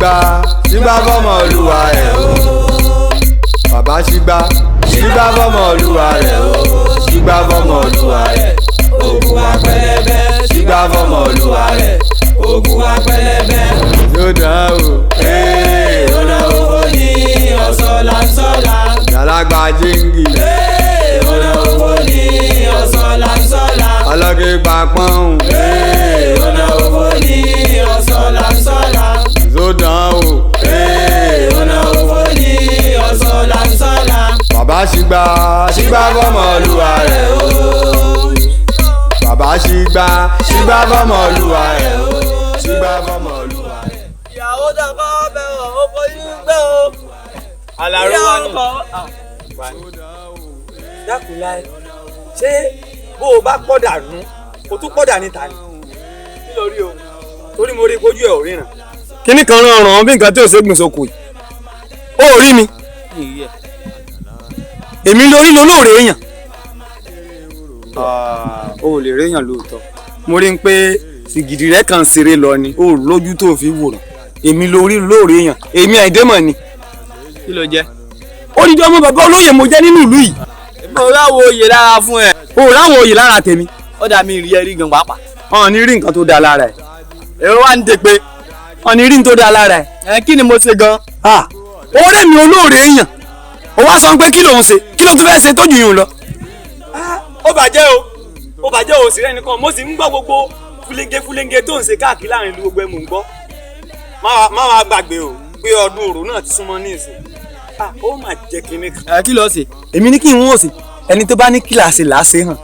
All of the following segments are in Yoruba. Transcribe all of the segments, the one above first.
ṣígbá ṣígbá fọmọ olúwa rẹ̀ o. Bàbá ṣígbá ṣígbá fọmọ olúwa rẹ̀ o. Ṣígbá fọmọ olúwa rẹ̀. Ògùn wa pẹlẹbẹ. Ṣígbá fọmọ olúwa rẹ̀. Ògùn wa pẹlẹbẹ. Yóò dán o. Ee, ọ̀nà owó ni ọ̀sọ̀lá ń sọ̀la. Yàlágbá jíǹgì. Ee, ọ̀nà owó ni ọ̀sọ̀lá ń sọ̀la. Ọlọ́gẹ̀ gba pọ́n. Ee, ọ̀nà owó ni ọ̀sọ̀lá ń sọ̀la. Yóò dán o. Ee, ọ̀nà owó ni ọ̀sọ̀lá ń sọ̀la. Bàbá ṣígbá ṣígbá fọmọ olúwa rẹ̀ o. Bàbá ṣígbá ṣígbá fọmọ olúwa rẹ̀ o. Ṣígbá fọmọ olúwa rẹ̀. Ìyàwó dàgbà bẹ̀rọ̀ ó fojú gbé o. Aláró wá nù. Dákun láì ṣé bó o bá pọ̀dà nù o tún pọ̀dà níta ni. Kí ló rí o? Torí mo rí kojú ẹ̀ ò ríran. Kíní kan rán ọ̀ràn bí nǹkan tí ò ṣe gbìn sóko yìí. Ó rí mi. Èmi lórí lolóore èèyàn. O ò lè réèyàn lóòótọ́. Mo rí i pé sìgìdì rẹ̀ kàn ṣeré lọ ni. O ò lójú tó fi wòrán. Èmi lórí lolóore èèyàn. Èmi àìdémọ̀ ni. Kí ló jẹ́? Odidi ọmọ bàbá olóyè mo jẹ́ nínú ìlú yìí. Mo ráwo oyè lára fún ẹ. O ò ráwọn oyè lára tèmi. Ó dà mí rí ẹ rí gan pàápàá. Ọ̀n ní rí nǹkan tó dáa lára ẹ̀. Èrò wa ń de pé. Ọ̀n ní rí nǹkan tó dáa lára ẹ̀. Ẹ kí ni mo ṣe gan? Ọ̀rẹ́ mi olóore èèyàn. Ó wá sọ pé kí lòun ṣe? Kí ló tún fẹ́ ṣe tó jù yùn lọ? Ó bàjẹ́ o, ó bàjẹ́ o, sì rẹ́ni kan. Mo sì ń gbọ́ gbogbo fúlẹ́ńgé fúlẹ́ńgé tó ń ṣe káàkiri láàrin ìlú gbogbo ẹ̀ mò ń gbọ́. Má wàá gbàgbé o pé ọdún orò náà ti súnmọ́ ní ìsìn. Ó mà jẹ́ kinní kan. Ẹ kí ló ṣe? Èmi ní kí n wọ́n ṣe. Ẹni tó bá ní kíláàsì làásì hàn.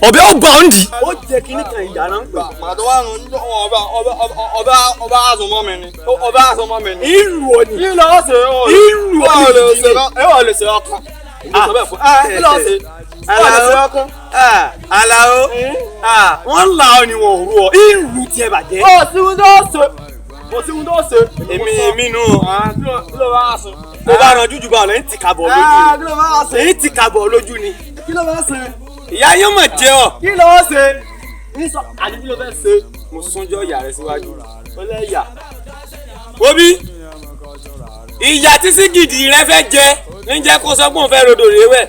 Ọbẹ̀ ó bọ̀ ń dì. Ó jẹ́ kinní kan ìyá náà ń pè. Pàtó wà nù ọba ọba ọba ọba aṣọ mọ́ mi ni. Ọba aṣọ mọ́ mi ni. Ìlú ò ní. Kí ló ṣe? Ìlú ò ní. Ẹ wà lè ṣe ọkàn. Kí ló ṣe? Alao, Alao, wọ́n là ọ́ ni wọ́n ò rú ọ. Ìlú tiẹ̀ bàjẹ́. Ó sì ń tó ṣe. Kò sí ohun tó ṣe. Èmi èmi nù. Kí ló máa ṣe? Tó bá ran jújù bá ọ̀nà ń tìka bọ̀ lójú ni. Kí ló máa ṣe? Èyí tìka bọ̀ lójú ni. Kí ló máa ṣe? Ìyá yóò mọ̀ jẹ́ ọ. Kí ló ṣe? Ní sọ àní kí ló fẹ́ ṣe? Mo súnjọ́ ìyá rẹ síwájú. Ó lẹ́ yà. Obi, ìyá tí sígìdì rẹ fẹ́ jẹ ní jẹ́ kó sọ pé òun fẹ́ rodò rè wẹ̀.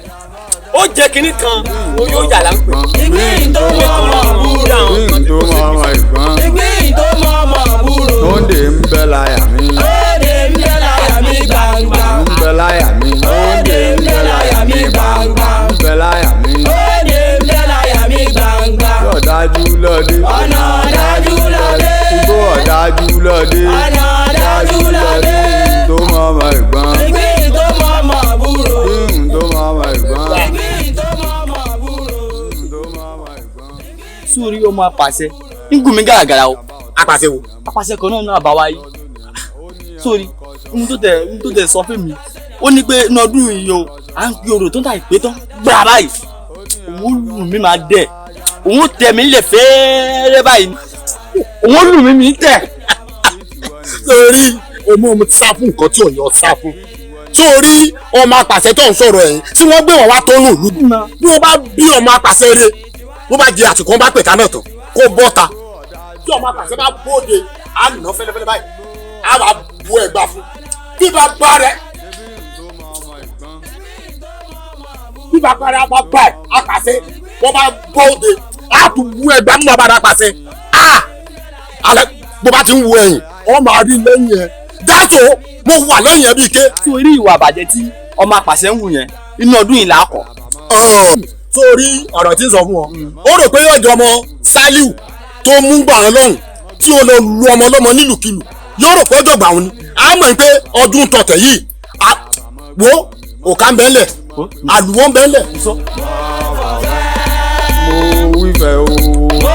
Ó jẹ kinní kan, ó yóò yà láǹpẹ̀. Ìgbín tó mọ ọmọ àbúrò. Ìgbín tó mọ ọmọ ìgbọ́n. Ìgbín tó mọ ọmọ àbúrò. Òǹdè ń bẹ láyà mi. Òde ń bẹ láyà mi gbangba. Ń bẹ láyà mi. Òde ń bẹ láyà mi gbangba. Ń bẹ láyà mi. Òde ń bẹ láyà mi gbangba. Ọ̀dájú lọ́dẹ. Ọ̀nà ọ̀dájú lọ́dẹ. Igbó ọ̀dájú lọ́dẹ. Ọ̀nà ọ̀dájú lọ́dẹ. Ìgbín tó mọ ọmọ ìgbọ́n. Ìgbín tó mọ ọmọ àbúrò. Ìgbín tó mọ ọmọ ìgbọ́n. Ìgbín tó mọ ọmọ àbúrò. Ìgbín tó mọ ọmọ ìgbọ́n. Sórí ọmọ apàṣẹ ń gùn mí gàràgàrà o. Apàṣẹ wo? Apàṣẹ kan náà náà bá wa yìí. Sórí ohun tó tẹ̀ sọ fún mi ó ní pé inú ọdún yìí o à ń pe orò tó ń ta ìpè tán gbà báyìí òun lù mí máa dẹ̀ òun tẹ̀ mí lẹ̀ fẹ́ẹ́rẹ́ báyìí òun lù mí mi tẹ̀. Sórí ọmọ ọmọ ti sá fún nǹkan tí òun yọ sá fún. Sórí ọmọ apàṣẹ tó ń sọ̀rọ̀ ẹ̀yìn tí wọ́n gbé wọn wá tó nù lù. Bí wọ́n bá bí ọmọ apàṣẹ rẹ̀ bó bá jẹ àtìkọ́ bá pẹ̀ka náà tán kó bọ́ta. Tí ọmọ apàṣẹ bá bóde á nà fẹ́lẹ́fẹ́lẹ́ báyìí á wà bu ẹ̀gbà fún. Bí bàbá rẹ̀ bí bàbá rẹ̀ bá bá ẹ̀ apàṣẹ wọ́n bá bóde á tún bu ẹ̀gbà mú bàbá rẹ̀ apàṣẹ. Alẹ́ bó bá ti ń wo ẹ̀yìn ọ máa rí lẹ́yìn ẹ̀ dáàtò mo wà lẹ́yìn ẹ̀ bíi ké. Sórí ìwà àbàjẹ́ tí ọmọ apàṣẹ ń wù yẹn inú ọdún yìí là á kọ̀. Sórí ọ̀rọ̀ tí ń sọ fún ọ ó rò pé yóò jọ ọmọ Sálíù tó mú gbà wọn lọ́hùn tí ó lọ lu ọmọ ọlọ́mọ nílùkulù yóò rò pé ó jọ̀gbà òun ni a mọ̀ pé ọdún tọ̀tẹ̀ yìí wo òkà ń bẹ́ńlẹ̀ àlùwọ̀ ń bẹ́ńlẹ̀. Mo wífẹ̀ o. Mo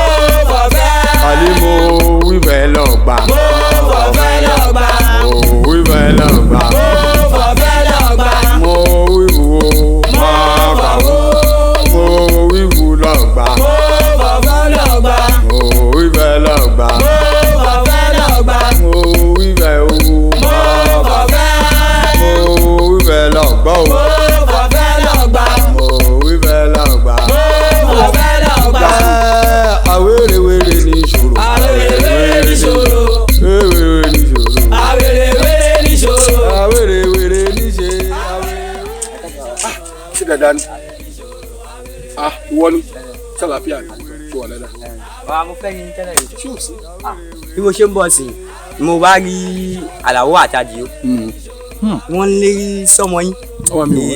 fọ̀fẹ́. Àlí mo wífẹ̀ lọ́gbà. Mo fọ̀fẹ́ lọ́gbà. Mo wífẹ̀ lọ́gbà. Mo fọ̀fẹ́ lọ́gbà. Mo wíwú o. Mo fọ̀wọ́. Mo wíwú lọ́gbà. Mo fọ̀fẹ́ lọ́gbà. Mo wífẹ̀ lọ́gbà. Mo fọ̀fẹ́ lọ́gbà. Mo wífẹ̀ o. Mo fọ̀fẹ́. Mo wífẹ̀ lọ́gbà o. Mo fọ̀fẹ́ lọ́gbà. Mo wífẹ̀ lọ́gbà. Mo fọ̀fẹ́ lọ́gbà. ni ah ìwọ ni sàlàfíà ni tó wà dáadáa. Wà mo fẹ́ yín tẹ́lẹ̀ yìí. Ṣé o sí. Bí mo ṣe ń bọ̀ sí i, mo bá rí Àlàó àti Àdìó. Wọ́n lé sọ́mọ yín. Ọmọ mi wò.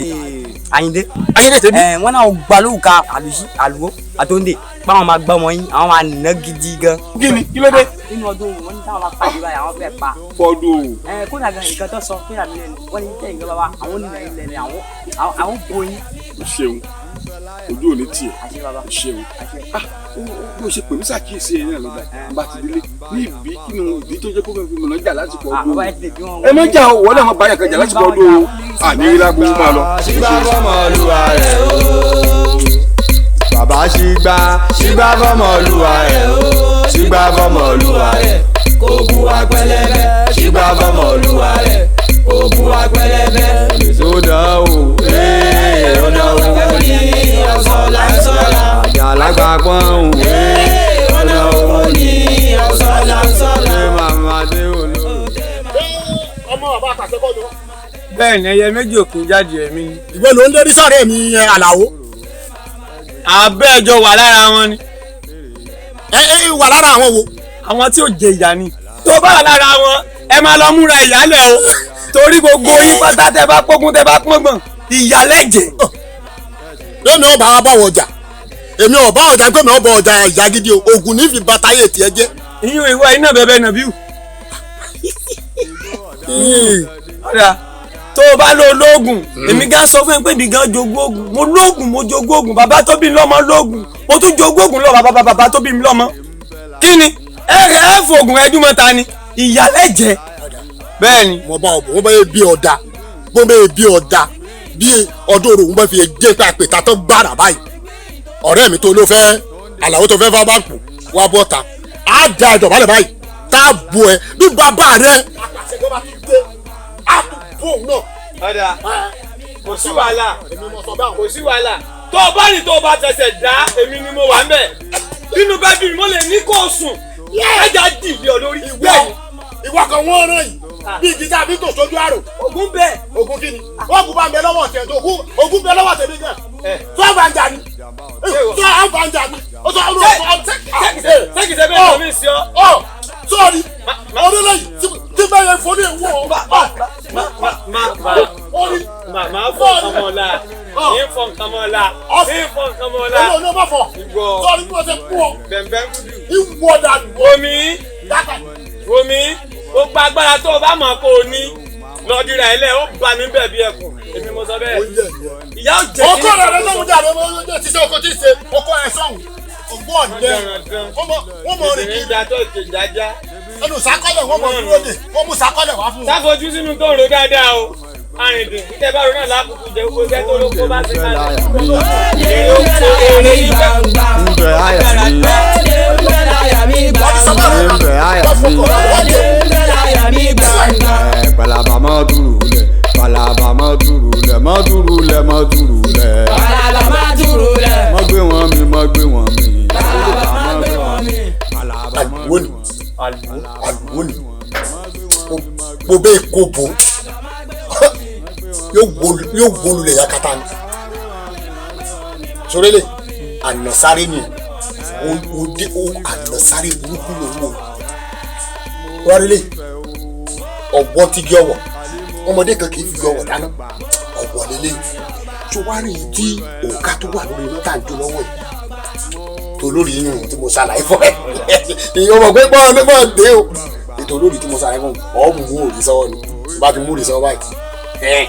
Àyìndé. Àyìndé tèmi. Wọ́n náà gba lóòka àlùsí àlùwó àtòǹdè báwọn máa gbọ́ ọmọ yín, àwọn máa nà gidi gan. Kí ni kí ló dé? Nínú ọdún wọn ní táwọn máa pàdé báyìí, àwọn fẹ́ pa. Fọdún o. Kódà gan nǹkan tó sọ fún ìyàmí lẹ́nu, wọ́n ní tẹ̀yìn gan bàbá, àwọn nà ilẹ̀ ni àwọn bo yín. O ṣeun, ojú ò ní tiẹ̀, o ṣeun. Bí o ṣe pè mí ṣàkíyèsí ẹ̀ náà lọ́dà, bá ti délé ní ìbí kí ni ìdí tó jẹ́ kó fẹ́ fi mọ̀nà jà lásìkò ọdún o. Ẹ má jà o, wọ́n náà má bá yàn kan jà lásìkò ọdún o. Àní rí lágbo máa lọ. Ṣígbà fọmọlúwa rẹ̀ o. Bàbá ṣígbà ṣígbà fọmọlúwa rẹ̀ o. Ṣígbà fọmọlúwa rẹ̀. Kó bu wa pẹlẹbẹ. Ṣígbà fọmọlúwa rẹ̀. Kó bu wa pẹlẹbẹ. Èso dán o. Ee ó náwó ní ọ̀sán lásán. Àjàlágbà pọ́n o. Ee ó náwó ní ọ̀sán lásán. Ṣé màmá dé olóòrùn? Ọmọ bàbá àpàṣẹ kọ́ ni wọ́n. Bẹ́ẹ̀ ni ẹyẹ méjì òkun jáde ẹ̀mí ni. Ìwé ló ń lérí sọ̀rọ̀ mi yẹn Àlàó. Abẹ́ẹ̀jọ wà lára wọn ni. Ẹ ẹ wà lára àwọn wo? Àwọn tí ò jẹ ìyà ni. Tó bá wà lára wọn, ẹ máa lọ múra ìyálẹ̀ o. Torí gbogbo yín pátá tẹ bá pógun tẹ bá pọ́ngbọ̀n, ìyálẹ̀ jẹ. Lẹ́mi ò bá wa bọ̀wọ̀ ọjà. Èmi ò bá ọjà pé mi ò bọ̀ ọjà ìyá gidi o. Ògùn ní fi bàtà yé tiẹ̀ jẹ́. Iyún ìwọ iná bẹ̀bẹ̀ nàbíù. Ọ̀dà tó o bá lo lóògùn, èmi gan sọ fún ẹ pé mi gan jogún ògùn, mo lóògùn, mo jogún ògùn, bàbá tó bí mi lọ́mọ lóògùn, mo tún jogún ògùn lọ bàbá bàbá tó bí mi lọ́mọ. Kí ni ẹ ẹ fògùn ẹjú mọ́ta ni ìyálẹ̀ jẹ. Bẹ́ẹ̀ ni. Mo bá ọ̀bọ̀ wọ́n bá yẹ bí ọ̀dà, wọ́n bá yẹ bí ọ̀dà, bí ọdún òru wọ́n bá fi dé pé àpèta tó gbàrà báyìí. Ọ̀rẹ́ mi tó ló fẹ́ Àlàó tó fẹ́ fá bá kù wá bọ́ ta. Á da ìdọ̀bálẹ̀ báyìí tá a bu ẹ bí bàbá rẹ. Àpàṣẹ tó bá ti dé, á tún bó òun náà. Ọ̀dà kò sí wàhálà, kò sí wàhálà. Tó o bá ní tó o bá tẹsẹ̀ dá, èmi ni mo wà ń bẹ̀. Bínú bá bí mi, mo lè ní kó o sùn. Ẹja dì lé ọ lórí. Ìwọ kan wọ́n rán yìí bí igi tàbí tò sójú àrò. Ògùn bẹ́ẹ̀. Ògùn kí ni? Ògùn bá ń bẹ lọ́wọ́ tẹ̀ tó ògùn bẹ lọ́wọ́ tẹ̀mí gan. Tó àbànjà ni. Tó àbànjà ni. Ó sọ ọdún ọdún. Ṣé bẹ́ẹ̀ lọ mí sí ọ? Ọ sọ́ọ̀rì ọdún lẹ́yìn tí bẹ́ẹ̀ yẹn fọ́ ní ìwọ. Màmá fọ nǹkan mọ́ la, ní fọ nǹkan mọ́ la, ní fọ nǹkan mọ́ la. Olú ọ̀nà bá fọ. Sọ́ọ̀rì bí wọ́n ṣe kú ọ. Bẹ̀m̀bẹ̀ ń dùn. Ìwọ dànù. Omi. Omi. Gbogbo agbára tó o bá mọ̀ kó o ní lọ́dírà ilẹ̀ ó bá mi bẹ̀ bí ẹkùn. Èmi mo sọ bẹ́ẹ̀. Ìyá ò jẹ́ kí. Ọkọ rẹ̀ lọ́wọ́ jà lọ́wọ́ ti ṣe ọkọ tí ì ṣe ọkọ ẹ̀ sọ̀hún. Ògbó ọ̀dẹ wọ́n mọ̀ rìn kiri. Ẹnu sàkọ́lẹ̀ wọ́n mọ̀ dúró dè wọ́n mú sàkọ́lẹ̀ wá fún wọn. Sáfojú sínú tó ń ro dáadáa o. Arìndìn títẹ bá ronú àlákùkù jẹ gbogbo iṣẹ́ tó ló kó bá ṣe kalẹ̀. Èrè ó kó èrè yìí bẹ́ẹ̀. Ńbẹ̀ àyà mi. Ńbẹ̀ àyà mi. Palaba mọ́ dúró lẹ̀, palaba mọ́ dúró lẹ̀, mọ́ dúró lẹ̀, mọ́ dúró lẹ̀. Palaba mọ́ dúró lẹ̀. Mọ́ gbé wọn mi, mọ́ gbé wọn mi. Palaba mọ́ gbé wọn mi. Àlùwò ni, àlùwò ni, mo bẹ́ẹ̀ kó bò yóò wó lulẹ̀ yakata ni. Sorele, ànàsáré ni, o dé o ànàsáré burúkú ló wò. Wárélé, ọ̀wọ́ ti gé ọwọ́, ọmọdé kan kì í fi gé ọwọ́ dáná, ọ̀wọ́ lélẹ̀. Tó wá rí i tí òǹkà tó wà lórí iná tá à ń jó lọ́wọ́ yìí tó lórí inú tí mo ṣàlàyé fún ẹ. Ìyẹn ọmọ pé bọ́ọ̀ ló bọ́ọ̀ dé o. Ètò olórí tí mo ṣàlàyé fún ọ mú òrì sọ́wọ́ ni, bá ti mú òrì sọ́wọ́ báyìí.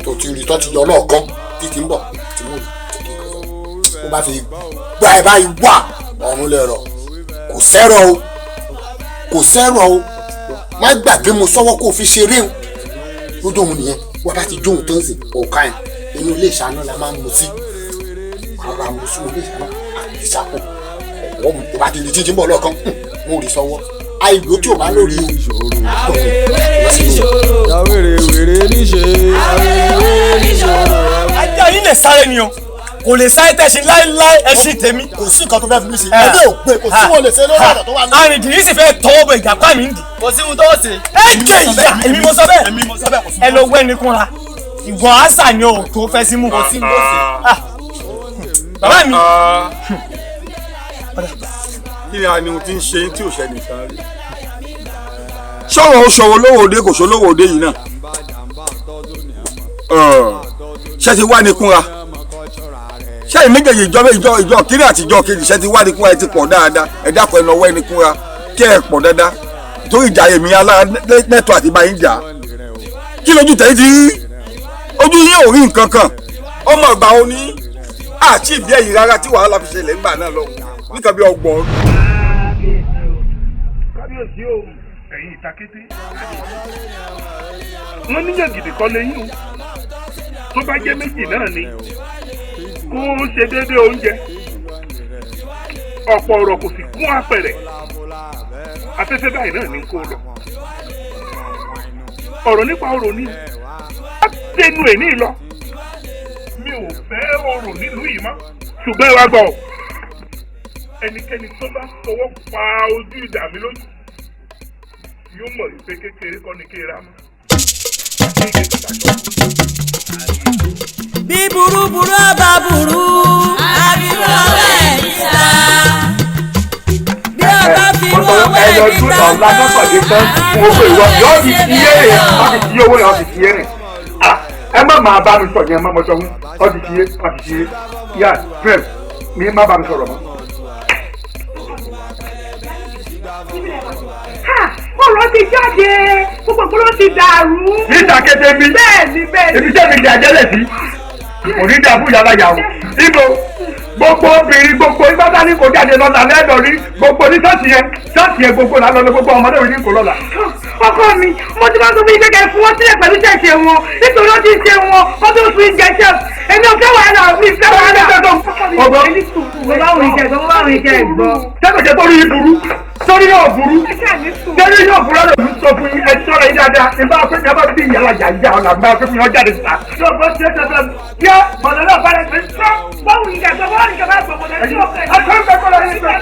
Tó ti rí tó ti yọ lọ́ọ̀kan títí ń bọ̀ tí mú òrì tó kí nǹkan sọ. Ó bá fi gbá ẹ báyìí wà ọ̀run lẹ̀rọ̀ kò sẹ́rọ̀ o, kò sẹ́rọ̀ o. Má gbàgbé mo sọ́wọ́ kó o fi ṣeré o. Lójú òun nìyẹn, wọ́n bá ti jóun tó ń sìn òkà ẹ̀ inú ilé ìṣáná la máa ń mu sí. Ara mu sí ilé ìṣáná àti ìṣàpò. Ọ̀wọ́ mu tó bá ti rí títí ń bọ̀ lọ́ọ̀kan mo rí sọ́wọ́. Àìló tí o bá lórí o. Yàwèrè wèrè níṣe. Yàwèrè níṣòro. Ajá yín lè sáré ni o, kò lè sáré tẹ̀sí láéláé ẹṣin tèmi. Kò sí nǹkan tó fẹ́ fi mí ṣe. Ẹbí ò pé kò sí wọn lè ṣe lórí ọ̀rọ̀ tó wà ní. Arìndìn yìí sì fẹ́ tọwọ́ bọ ìjàpá mi ń dì. Kò sí ohun tó ṣe. Ẹ jẹ ìyá, èmi mo sọ bẹ́ẹ̀. Ẹ lọ wẹ́ ni kúnra. Ìwọ àṣà ni o tó fẹ́ sí mú. Kò sí kò sí. Bàbá mi. Kí ni àní ohun tí ń ṣe tí ò ṣe nìkan rí? Sọ̀rọ̀ ó ṣọwọ́ lówó òde kò ṣolówó òde yìí náà. Ṣé ti wá ní kúnra? Ṣé ìméjèèjì ìjọba ìjọ kiri àti ìjọ kejì ṣé ti wá ní kúnra ẹ ti pọ̀ dáadáa ẹ dákun ẹ nọwọ́ ẹni kúnra kí ẹ pọ̀ dáadáa torí ìjà èmi alára nẹ́tọ̀ àti báyìí jà. Kí lójú tẹ̀yìn ti rí? Ojú yín ò rí nǹkan kan. Ọmọ ìgbà wo ni àti ìbí ẹ̀yìn rárá tí wàhálà fi ṣẹlẹ̀ ńgbà náà lọ nìkan bí ọgbọ̀n ọdún. Kábíyèsí o, ẹ̀yin ìtakété wọ́n níyàn gidi kọ́ lẹ́yìn o, tó bá jẹ́ méjì náà ni kó o ṣe déédéé oúnjẹ, ọ̀pọ̀ ọ̀rọ̀ kò sì kún apẹ̀rẹ̀, afẹ́fẹ́ báyìí náà ní kó o lọ. Ọ̀rọ̀ nípa ọ̀rọ̀ ni tẹnu ẹ̀ ní lọ, mi ò fẹ́ ọ̀rọ̀ nílùú yìí mọ́, ṣùgbọ́n ẹ wá gbọ́, ẹnikẹ́ni tó bá fọwọ́ pa ojú idà mi lójú yóò mọ̀ pé kékeré kọ́ ni kéèrà mọ́. Bí burúburú ọba burú, àbírú ọwọ́ ẹ̀ níta. Bí ọba fi rú ọwọ́ ẹ̀ níta tán. Ẹ má máa bá mi sọ̀rọ̀ yẹn má mọ sọ fún ọ ti ṣiyé ọ ti ṣiyé yá fẹ́ẹ̀ mi má bá mi sọ̀rọ̀ mọ́. Ọ̀rọ̀ ti jáde, gbogbo ìgboro ti dàrú. Níta kété mi. Bẹ́ẹ̀ni bẹ́ẹ̀ni. Ibi tẹ́mi di àjẹ́lẹ̀ sí. Kò ní dàbú yàrá yàwó. Ibo gbogbo obìnrin gbogbo ibà ní kò jáde lọ́la lẹ́dọ̀ rí gbogbo ní ṣọ́ọ̀ṣì yẹn gbogbo là lọ́lọ́ gbogbo ọmọdé mi ní kò lọ́la. Ọkọ mi, mo ti máa sọ fún yín kékeré fún wọn sílẹ̀ pẹ̀lú ṣẹ̀ṣẹ̀ wọn nítorí ó ti ṣe wọn kó tó fi jẹṣẹ́ èmi ò fẹ́ wàhálà mi fẹ́ wàhálà. Ọgbọ́n mo bá wọn ìjẹ gbọ́ mo bá wọn ìjẹ gbọ́. Sẹ́kọ̀jẹ́ tó rí burú sórí yóò burú sórí yóò burú ọ̀rọ̀ mi sọ fún yín ẹ sọ̀rọ̀ yín dáadáa ìbá pé ní abá bí ìyàrá yàyà ọ̀nà àgbà pé fún yín ọjà rẹ̀ sá. Sọ̀rọ̀ ṣe é ṣe yẹ mọ̀lẹ́ náà bá rẹ̀ ṣe. Báwo ni ìjẹ gbọ́ báwo ni ìjẹ bá gbọ́ mọ̀lẹ́ tí ó fẹ́.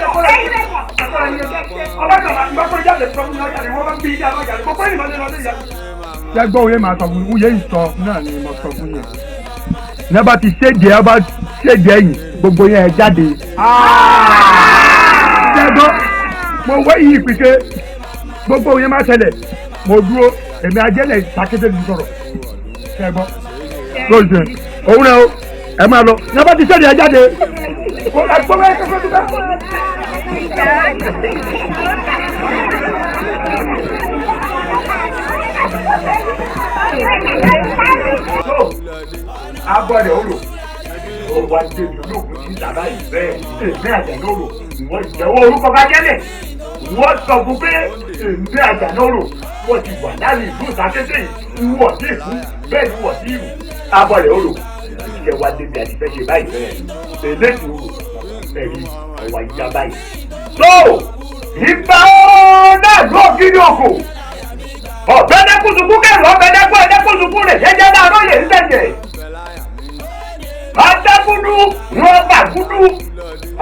Jẹ́gbọ́ òye máa sọ fún yín sọ náà ni mo sọ fún yín. Ní a bá ti ṣèjẹ́ a bá ṣèjẹ́ yìí gbogbo yẹn jáde. Jẹ́gbọ́ mo wé yìí pípé gbogbo yẹn máa ṣẹlẹ̀ mo dúró èmi ajẹ́lẹ̀ takété mi sọ̀rọ̀. Jẹ́gbọ́ lóṣù òun náà ẹ máa lọ ní a bá ti ṣèjẹ́ jáde. Abọ́dẹ̀ orò ó wá débi olóògùn tí bàbá yìí bẹ́ẹ̀ èmi àjànà orò ìwọ ìjẹ́wọ́ orúkọ bá jẹ́lẹ̀ wọ́n sọ fún pé èmi àjànà orò wọ́n ti wà láàrin ìlú ìsàkété yìí wọ́n ti kú bẹ́ẹ̀ ni wọ́n ti rù. Abọ́dẹ̀ orò ìjẹ́ wá débi àti fẹ́ ṣe báyìí bẹ́ẹ̀ eléyìí orò ẹ̀rí ọ̀wà ìjà báyìí. Tó ìgbà náà lóògiri òkò ọ̀bẹ́dẹ́kùsùkú kẹrù ọ̀bẹ́dẹ́kù ẹ̀dẹ́kùsùkú rẹ̀ jẹ́jẹ́ náà lóye ń tẹ̀jẹ̀. Adágúdú wọn bàgúdú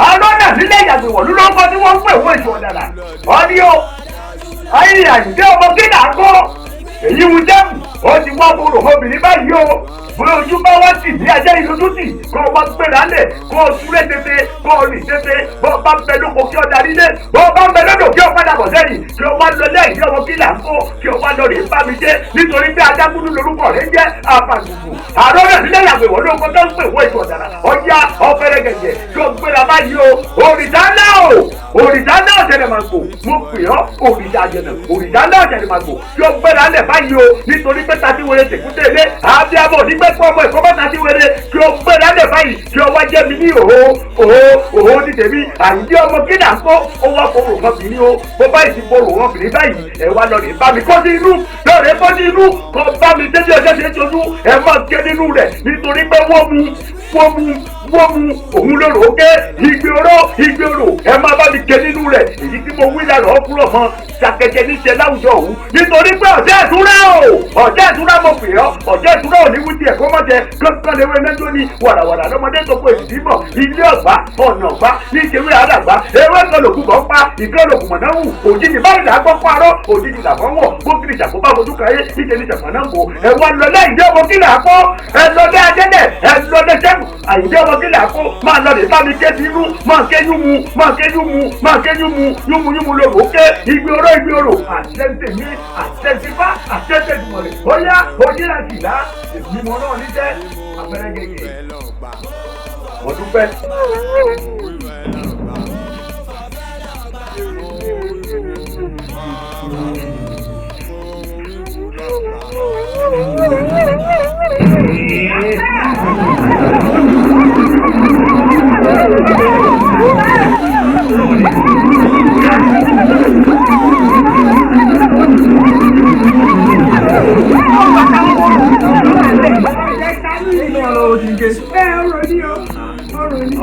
alọ́nà nílẹ̀ ìyàgbẹ̀wọ̀lú ló ń kọ́ tí wọ́n ń pè wọ́n ìṣòwò dàrà. Ọdí o, ayé àyùdé ọmọ kíndà kọ́ èyí wù jẹ́mù ó ti wá bòrò obìnrin báyìí o. Bóyá ojú bá wá tì ní ajá ìlójú tì kó o bá gbéra lẹ̀ kó o súré tètè kó o rìn tètè bó o bá ń bẹ lóko kí o darí lé bó o bá ń bẹ lódò kí o padà bọ̀ sẹ́yìn kí o wá lọ lẹ́yìn kí ọmọ kílà ń kó kí o wá lọ rè bá mi jẹ́ nítorí pé adágúdú lorúkọ rẹ jẹ́ àfàgùgù àrọ́ rẹ̀ nílẹ̀ yàgbẹ̀wọ̀ ló kọ́ tó ń pè wọ́n ìtọ̀ dára ọjà ọ̀fẹ́rẹ́ gẹ̀gẹ̀ kí o gbéra báyìí o òrìṣà náà o òrìṣà náà tẹ̀lé máa gbò mo pè ọ́ òrìṣà àjẹnà òrìṣà náà tẹ̀lé máa gbò kí o gbéra lẹ̀ báyìí o nítorí pé tàbí wọlé tèkúté lé àbíàbọ̀ nígbẹ́ fún ọmọ ìkọ́ bàtà sí wẹrẹ kí o gbéra lẹ̀ báyìí kí o wá jẹ́ mi ní òhó òhó òhó ní tèmi àyíjẹ́ ọmọ kíndà kó ó wá fòrò wọn bìíní o bó báyìí ti fòrò wọn bìíní báyìí ẹ wá lọ rè bá mi kó sí inú lọ rè kó sí inú kó bá mi débi ọjọ́ ṣe é ṣojú ẹ má gé nínú rẹ̀ nítorí pé wọ́n mu wọ́n mu wómu òun lóró ké igbe oró igbe oró ẹ má bá mi ké nínú rẹ̀ èyí tí mo wí lára ọkùnrin ọmọ ṣàkẹjẹ níṣẹ láwùjọ òun nítorí pé ọ̀jẹ̀ ìtura o ọ̀jẹ̀ ìtura mo pè ọ́ ọ̀jẹ̀ ìtura ò ní wí tiẹ̀ kó mọ̀ jẹ kankan lewé mẹ́jọ ni wàràwàrà lọ́mọdé tó kó èdè bọ̀ ilé ọ̀gbá ọ̀nà ọ̀gbá ní ìṣèwé àdàgbà ewé kan lòkù bọ̀ ń pa ìkan lòkù mọ̀nà wù òjijì báyìí là á gbọ́ parọ́ òjijì làbọ̀ wọ̀ bókìrì ṣàkóbá fojú kan yé ìṣe ní ṣàpọ̀nà ń bò ẹ wá lọ lẹ́yìn dé ọmọ kílà kó ẹ lọ dé adẹ́lẹ̀ ẹ lọ dé sẹ́kù àyíndé ọmọ kílà kó máa lọ lè bá mi ké sí inú máa ké yúmu máa ké yúmu máa ké yúmu yúmu yúmu lòrò ké igbe oró igbe oró àṣẹ-ń-tèmi àṣẹ-ń-tìfá àṣẹ-ń-tèmọ̀rẹ̀ bóyá onílàjìlá èmi mọ náà níṣẹ́ abẹ́rẹ́ gègé mo dúpẹ́.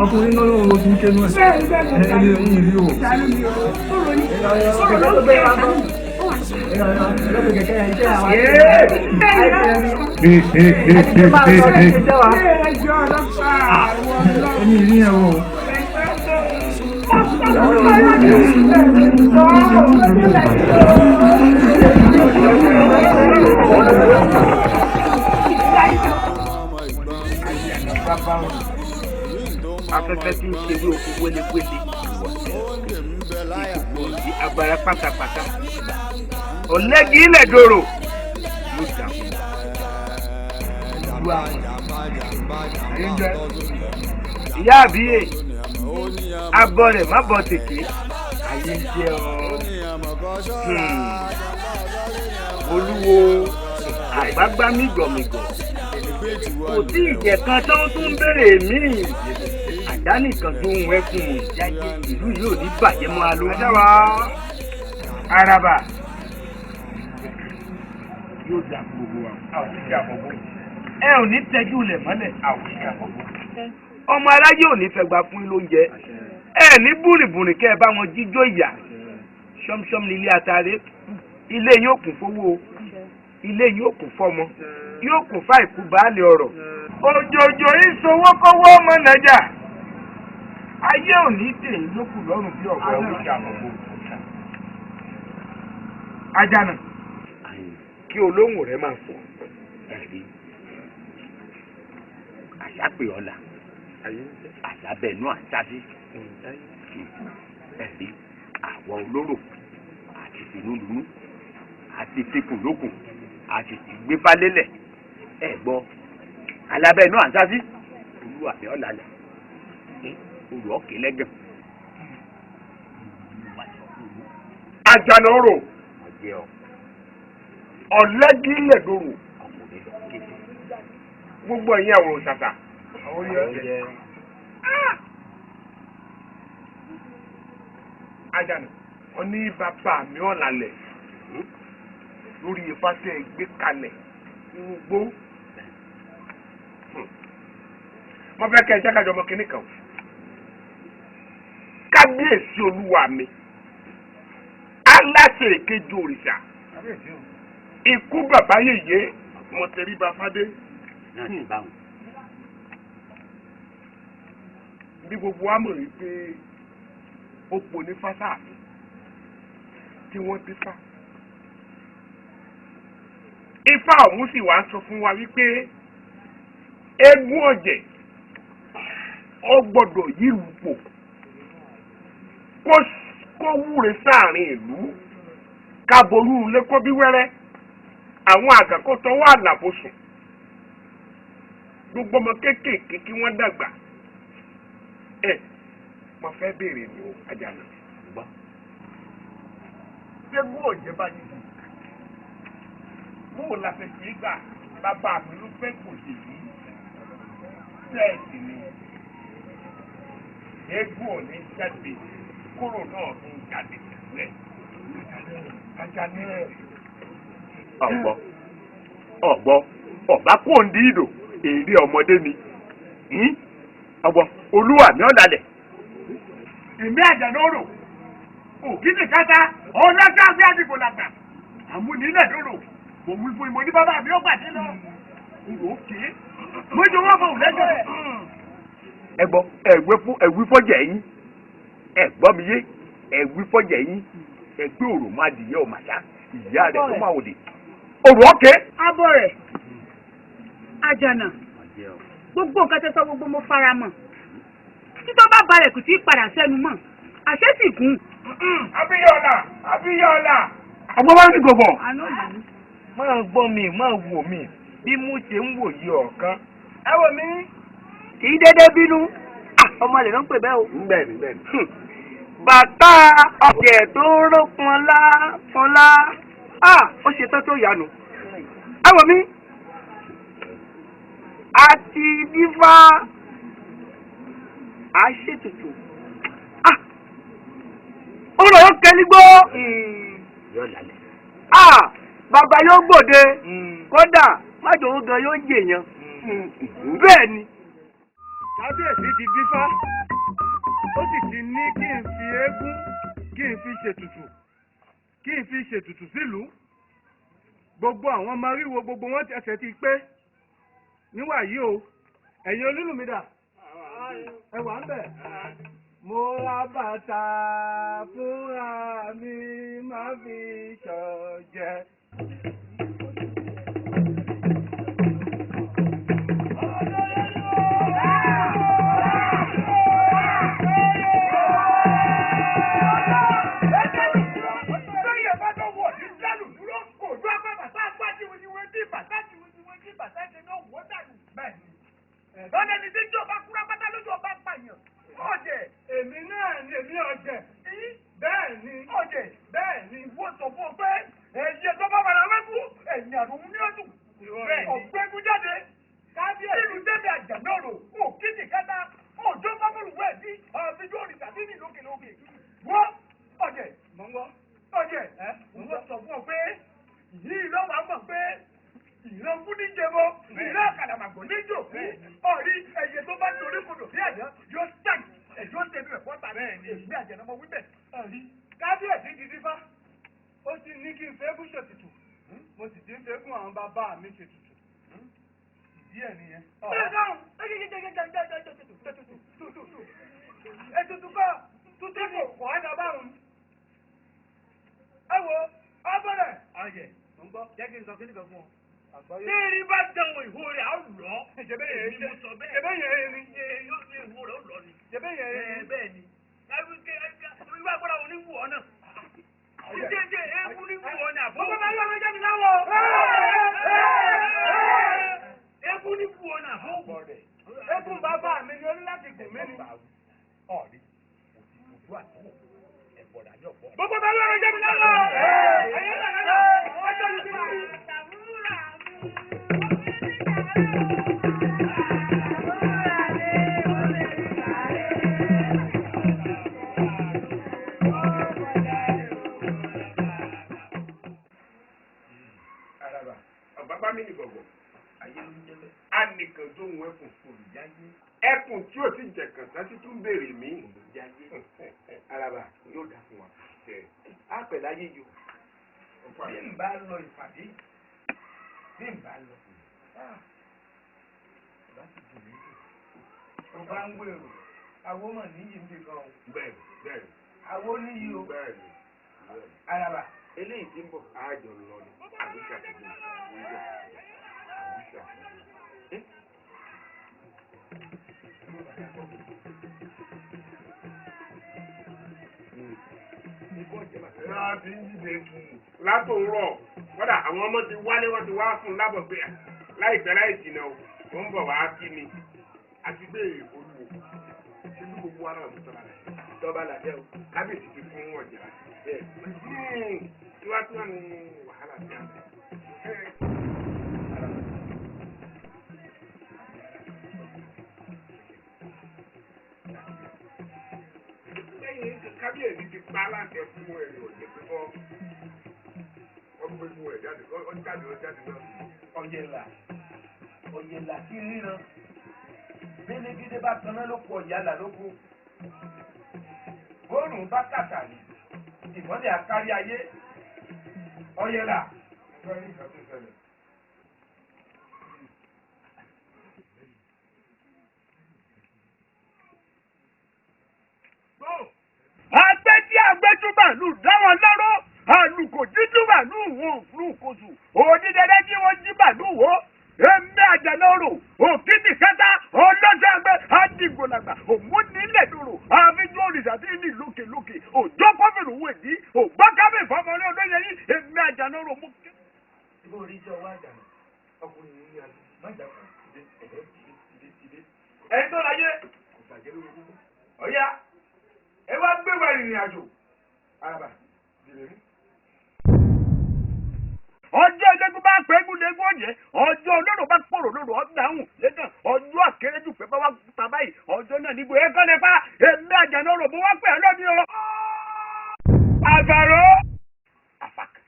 Ọkùnrin náà ló ti ń ké nú ẹ̀ ẹ̀ ní ìrí o. Ẹni ìrí ẹ̀ o. Afẹ́fẹ́ tí ń ṣe wí oko wéléwélé ìkòkò di agbára pátápátá ọ̀lẹ́gì ilẹ̀ dòrò ló dà ìlú àwọn ìyá àbíyè abọ́ rẹ̀ má bọ̀ tèké ayé ń jẹ́ ọ olúwo àgbágbá mígọ̀mígọ̀ kò tí ìjẹ̀ kan tó tún béèrè míì àdánìkan tó ń wẹ́kùn ìjáde ìlú yóò ní bàjẹ́ mọ́ aló. adáwa araba yóò dà gbogbo wa àwọn ìjà àbọ̀bọ̀ ẹ ò ní tẹ́jú ilẹ̀ mọ́lẹ̀ àwọn ìjà àbọ̀bọ̀ ọmọ aráyé ò ní fẹ́ gbà fún ilé oúnjẹ ẹ ní búrìbùrì kẹ́ ẹ bá wọn jíjó ìyà ṣọmṣọm nílé atare ilé yóò kún fowó ilé yóò kún fọ́mọ yóò kún fáìkú baálé ọrọ̀ òjòjò ìṣòwò kọ́wọ́ ọmọ nàjà ayé ò ní dè é lókù lọ́rùn bí ọ̀gá oríṣi àbọ̀bọ̀ ajana kí olóhùn rẹ máa fọ ẹ̀rí àṣàpè ọ̀la àṣàbẹ̀nú àṣàbí ẹ̀rí àwọn olóró àti finúlunú àti fikùnlókùn àti ìgbéfálélẹ̀ ẹ̀ gbọ́ alábẹ́nú àṣàbí olúwàbí ọ̀làlẹ̀ olùọ̀kẹ́ lẹ́gàn. Àjànà orò ọ̀lẹ́gílẹ̀ dòrò gbogbo ẹ̀yin àwòrán ṣàṣà. Àjànà wọn ní bàbá mi ọ̀làlẹ̀ lórí ifá tẹ́ ẹ gbé kalẹ̀ nínú igbó. Mo fẹ́ kẹ́ ẹ jẹ́ kájọ ọmọ kínní kan. Kábíyèsí olúwa mi aláṣẹ èkejì òrìṣà ikú bàbá yèyé mo tẹríba fádé. Bí gbogbo wa mọ̀ wípé ó po ní fásá mi tí wọ́n ti fá. Ifá ọ̀hún sì wá sọ fún wa wípé eégún ọ̀jẹ̀ ó gbọ́dọ̀ yílù pò kó wúre sáàrin ìlú káború ilé kó bí wẹ́rẹ́ àwọn àgàkọ́ tọwọ́ àlàbò sùn gbogbo ọmọ kéékèèké kí wọ́n dàgbà ẹ mo fẹ́ béèrè ní o Àjànà ṣégún òjẹ́ bá yìí dùn bó o la fẹ́ ṣe é gbà bàbá mi ló fẹ́ kò ṣe yìí bẹ́ẹ̀ sì ni eégún ò ní jáde kúrò náà tún jáde pẹ̀lú ẹ̀ Àjànà. Ọ̀gbọ́ ọ̀gbọ́ ọ̀bá kò ń di ìdò èrè ọmọdé ni. Ọgbọ́n olúwa mi ọ̀dàlẹ̀. Èmi àjànóró òkìtì kátá ọlọ́sàgbé àdìgbò làgbà àmúnilẹ̀ lóró mo wí fún ìmọ̀ ní bàbá mi ó gbàdé lọ. Òkè mo jọ wọ́n fọ òlẹ́jọ́. Ẹ gbọ́ ẹ̀wí fún ẹ̀wí fọ́jà yín ẹ gbọ́ mi yé ẹ̀wí fọ́jà yín ẹ gbé òrò má dìyẹ ọ̀màṣá ìyá rẹ̀ tó máa òde òrò ọ̀kẹ́. Abọ́ rẹ̀ àjànà gbogbo nǹkan tẹ́ sọ gbogbo mo fara mọ́ títọ́ bá balẹ̀ kò tí ì padà sẹ́nu mọ́ àṣẹ sì kún. Abíyọ̀lá Abíyọ̀lá. Ọgbọ́n bá ń gbọ̀bọ̀. Máa gbọ́ mi máa wò mí bí mo ṣe ń wò yí ọ̀kan. Ẹ wò mí kì í dédé bínú ọmọ rẹ̀ ló ń pè bẹ́ẹ̀ o. Bẹ́ẹ̀ni bẹ́ẹ̀ni. Bàtà ọ̀jẹ̀ tó rọ́ pọnlá pọnlá ó ṣe tán tó yanu. Ẹ wò mí àti dífá à ṣètùtù ó lọ́wọ́ kẹ́lígbó bàbá yóò gbòde kódà májòwó gan yóò jèèyàn bẹ́ẹ̀ ni. Kábíyèsí ti dífá ó sì ti ní kí n fi eégún kí n fi ṣètùtù kí n fi ṣètùtù sílùú gbogbo àwọn maríwo gbogbo wọn ẹsẹ̀ ti pé níwàyí o ẹ̀yin onílù mi dà ẹ wà ń bẹ̀. Mo ra bàtà fúnra mi má fi ṣọ̀jẹ̀. Lọ́dẹ̀ ni tí jọba kúrá pátá lójú ọba ń pààyàn. Ọ̀jẹ̀. Èmi náà ni èmi ọ̀jẹ̀. Bẹ́ẹ̀ ni. Ọ̀jẹ̀. Bẹ́ẹ̀ ni. Wọ́n sọ fún ọ pé ẹ̀yẹ tó bá bàrà wẹ́kú ẹ̀yìn àrùn ní ọdún. Ọ̀gbẹ́gun jáde. Kábíyèsí. Ìlú débi àjànàrò, òkìtì kẹta, òjò fábùrù wẹ̀ sí, àfijọ́ òrìṣà bí ní lókèlókè. Wọ́n ọ̀jẹ̀. Mọ̀ ń gbọ́. Ọ̀jẹ̀. Wọ́n sọ fún ọ pé yìí lọ́wọ́ àmọ̀ pé ìran fún níjẹmọ ìran àkàlàmàgbò níjò fún ọrí ẹyẹ tó bá torí kodò bí àjẹ yóò sàn ẹjọ tẹnu ẹ̀fọ́ tàbí èmi àjẹnàmọ wíbẹ. Kábíyèsí ti dífá ó ti ní kí n fẹ́gùn ṣètùtù mo sì ti ń fẹ́gùn àwọn bàbá mi ṣètùtù ìdí ẹ̀ nìyẹn. Ètùtù kọ́ tuntun kò kọ́ ẹ̀ dábàrún. Ẹ wo ọbọ̀rẹ̀. Ọ̀jẹ̀ Mo ń gbọ́. jẹ́ kí n sọ kí nìkan fún ọ. Àgbáyé. Tí erin bá dánwò ìhó rẹ̀ á lọ. Ìjẹ́bẹ́ yẹn Èmi mo sọ bẹ́ẹ̀. Ìjẹ́bẹ́ yẹn ni. Yóò ní ìhó rẹ̀ ó lọ ni. Ìjẹ́bẹ́ yẹn ni. Bẹ́ẹ̀ ni. Irú agbára wo ni wù ọ́ náà? Jẹ́jẹ́ eégún ní wù ọ́ ní àbọ̀. Gbogbo bá yọ̀ ọjọ́ mi láwọ̀. Eégún ní wù ọ́ ní àbọ̀. Eégún bàbá mi ni ó ní láti gùn mí ni. Ọ̀rí òtítù àtúwò ẹ̀bọ̀dà ní ọ̀pọ̀. Gbogbo bá yọ̀ ọjọ́ mi láwọ̀. Ẹ̀yẹ́ náà ọjọ́ mi ti rí. Araba ọ̀bábá mi ní gbọ̀gbọ̀ ayé ló ń jẹ́ bẹ́ẹ̀. A nìkan tó ń wẹ́kùn olùjáyé. Ẹkùn tí ò ti jẹ̀kàn tán ti tún béèrè mí. Olùjáyé. Araba yóò dà fún wa. Á pẹ̀ láyé yìí o. Bí n bá lọ ìpàdé bí n bá lọ bá ti dùn mí jù. Mo bá ń gbèrò awo mọ̀ níyì níbi kan o. Bẹ́ẹ̀ni bẹ́ẹ̀ni. Awo níyì o. Bẹ́ẹ̀ni bẹ́ẹ̀ni. Araba. Eléyìí tí ń bọ̀ àjọ lọ ni àbíṣe àtijọ́ ìjọ àbíṣe àtijọ́. Láti ń dìde látòórọ̀ kódà àwọn ọmọ ti wálé wọ́n ti wá fún un lábọ̀ pé láìpẹ́ láì jìnnà o ó ń bọ̀ wá kí mi àti gbé olúwo ṣé bí gbogbo wa náà ló tọ́ba rẹ̀ Tọ́ba làjẹ́ o. Kábíyèsí ti fún ọ̀jẹ̀ láti bẹ́ẹ̀ tí wàá tí wàá ní wàhálà tí a bẹ̀. Lẹ́yìn kábíyèsí ti pa aláṣẹ fún ẹ̀rọ ọ̀jẹ̀ pé kọ́ wọ́n gbé fún ẹ̀ jáde ó jáde ó jáde náà. Ọ̀jẹ̀là ọ̀jẹ̀là tí ríran Bélégédé bá taná lóko ọ̀yàlà lóko. Bóòrùn bá kàtàrí, ìmọ́lẹ̀ àkárí ayé. Ọ̀yẹ̀là. Agbẹ́jí agbẹ́júbàlù dáwọn lọ́rọ́, àlùkò jíjúbàlù wò lùkòsù, òdìdẹ́rẹ́ jí wọ́n jíbàlù wò. Èmi àjàlọ́rò, òkìtì kẹta, ọlọ́sẹ̀ àgbẹ̀, àdìgbòlàgbà, òmùnílẹ̀dòrò, àfijọ́ òrìṣà tí ní lókèlókè, òjò kọ́fìrù wèdí, ògbákábì fọmọlé olóyè yìí, èmi àjàlọ́rò mú. Ibo orí jẹ́ ọwọ́ àjànà, ọkùnrin yìí ní adé, má jà kàn, ìdè, ẹ̀dẹ́, ìdè, ìdè. Ẹni tó láyé, kò bàjẹ́ lórí gbogbo. Ọ̀yá, ẹ wá gbé wa ìrìn àjò. Araba, dìrè mú. Ọjọ́ ẹlẹ́gùn bá pẹ́gùn lẹ́gùn ọ̀jẹ́, ọjọ́ olóró bá pòrò lóró ọ̀dáhùn lẹ́gàn, ọjọ́ àkérèjù pé bá wá ta báyìí, ọjọ́ náà níbo ẹ̀kọ́ lè pa, èmi àjànà rò bó wá pẹ̀ ẹ́ lónìí o. Àgbàrò. Àfàkà.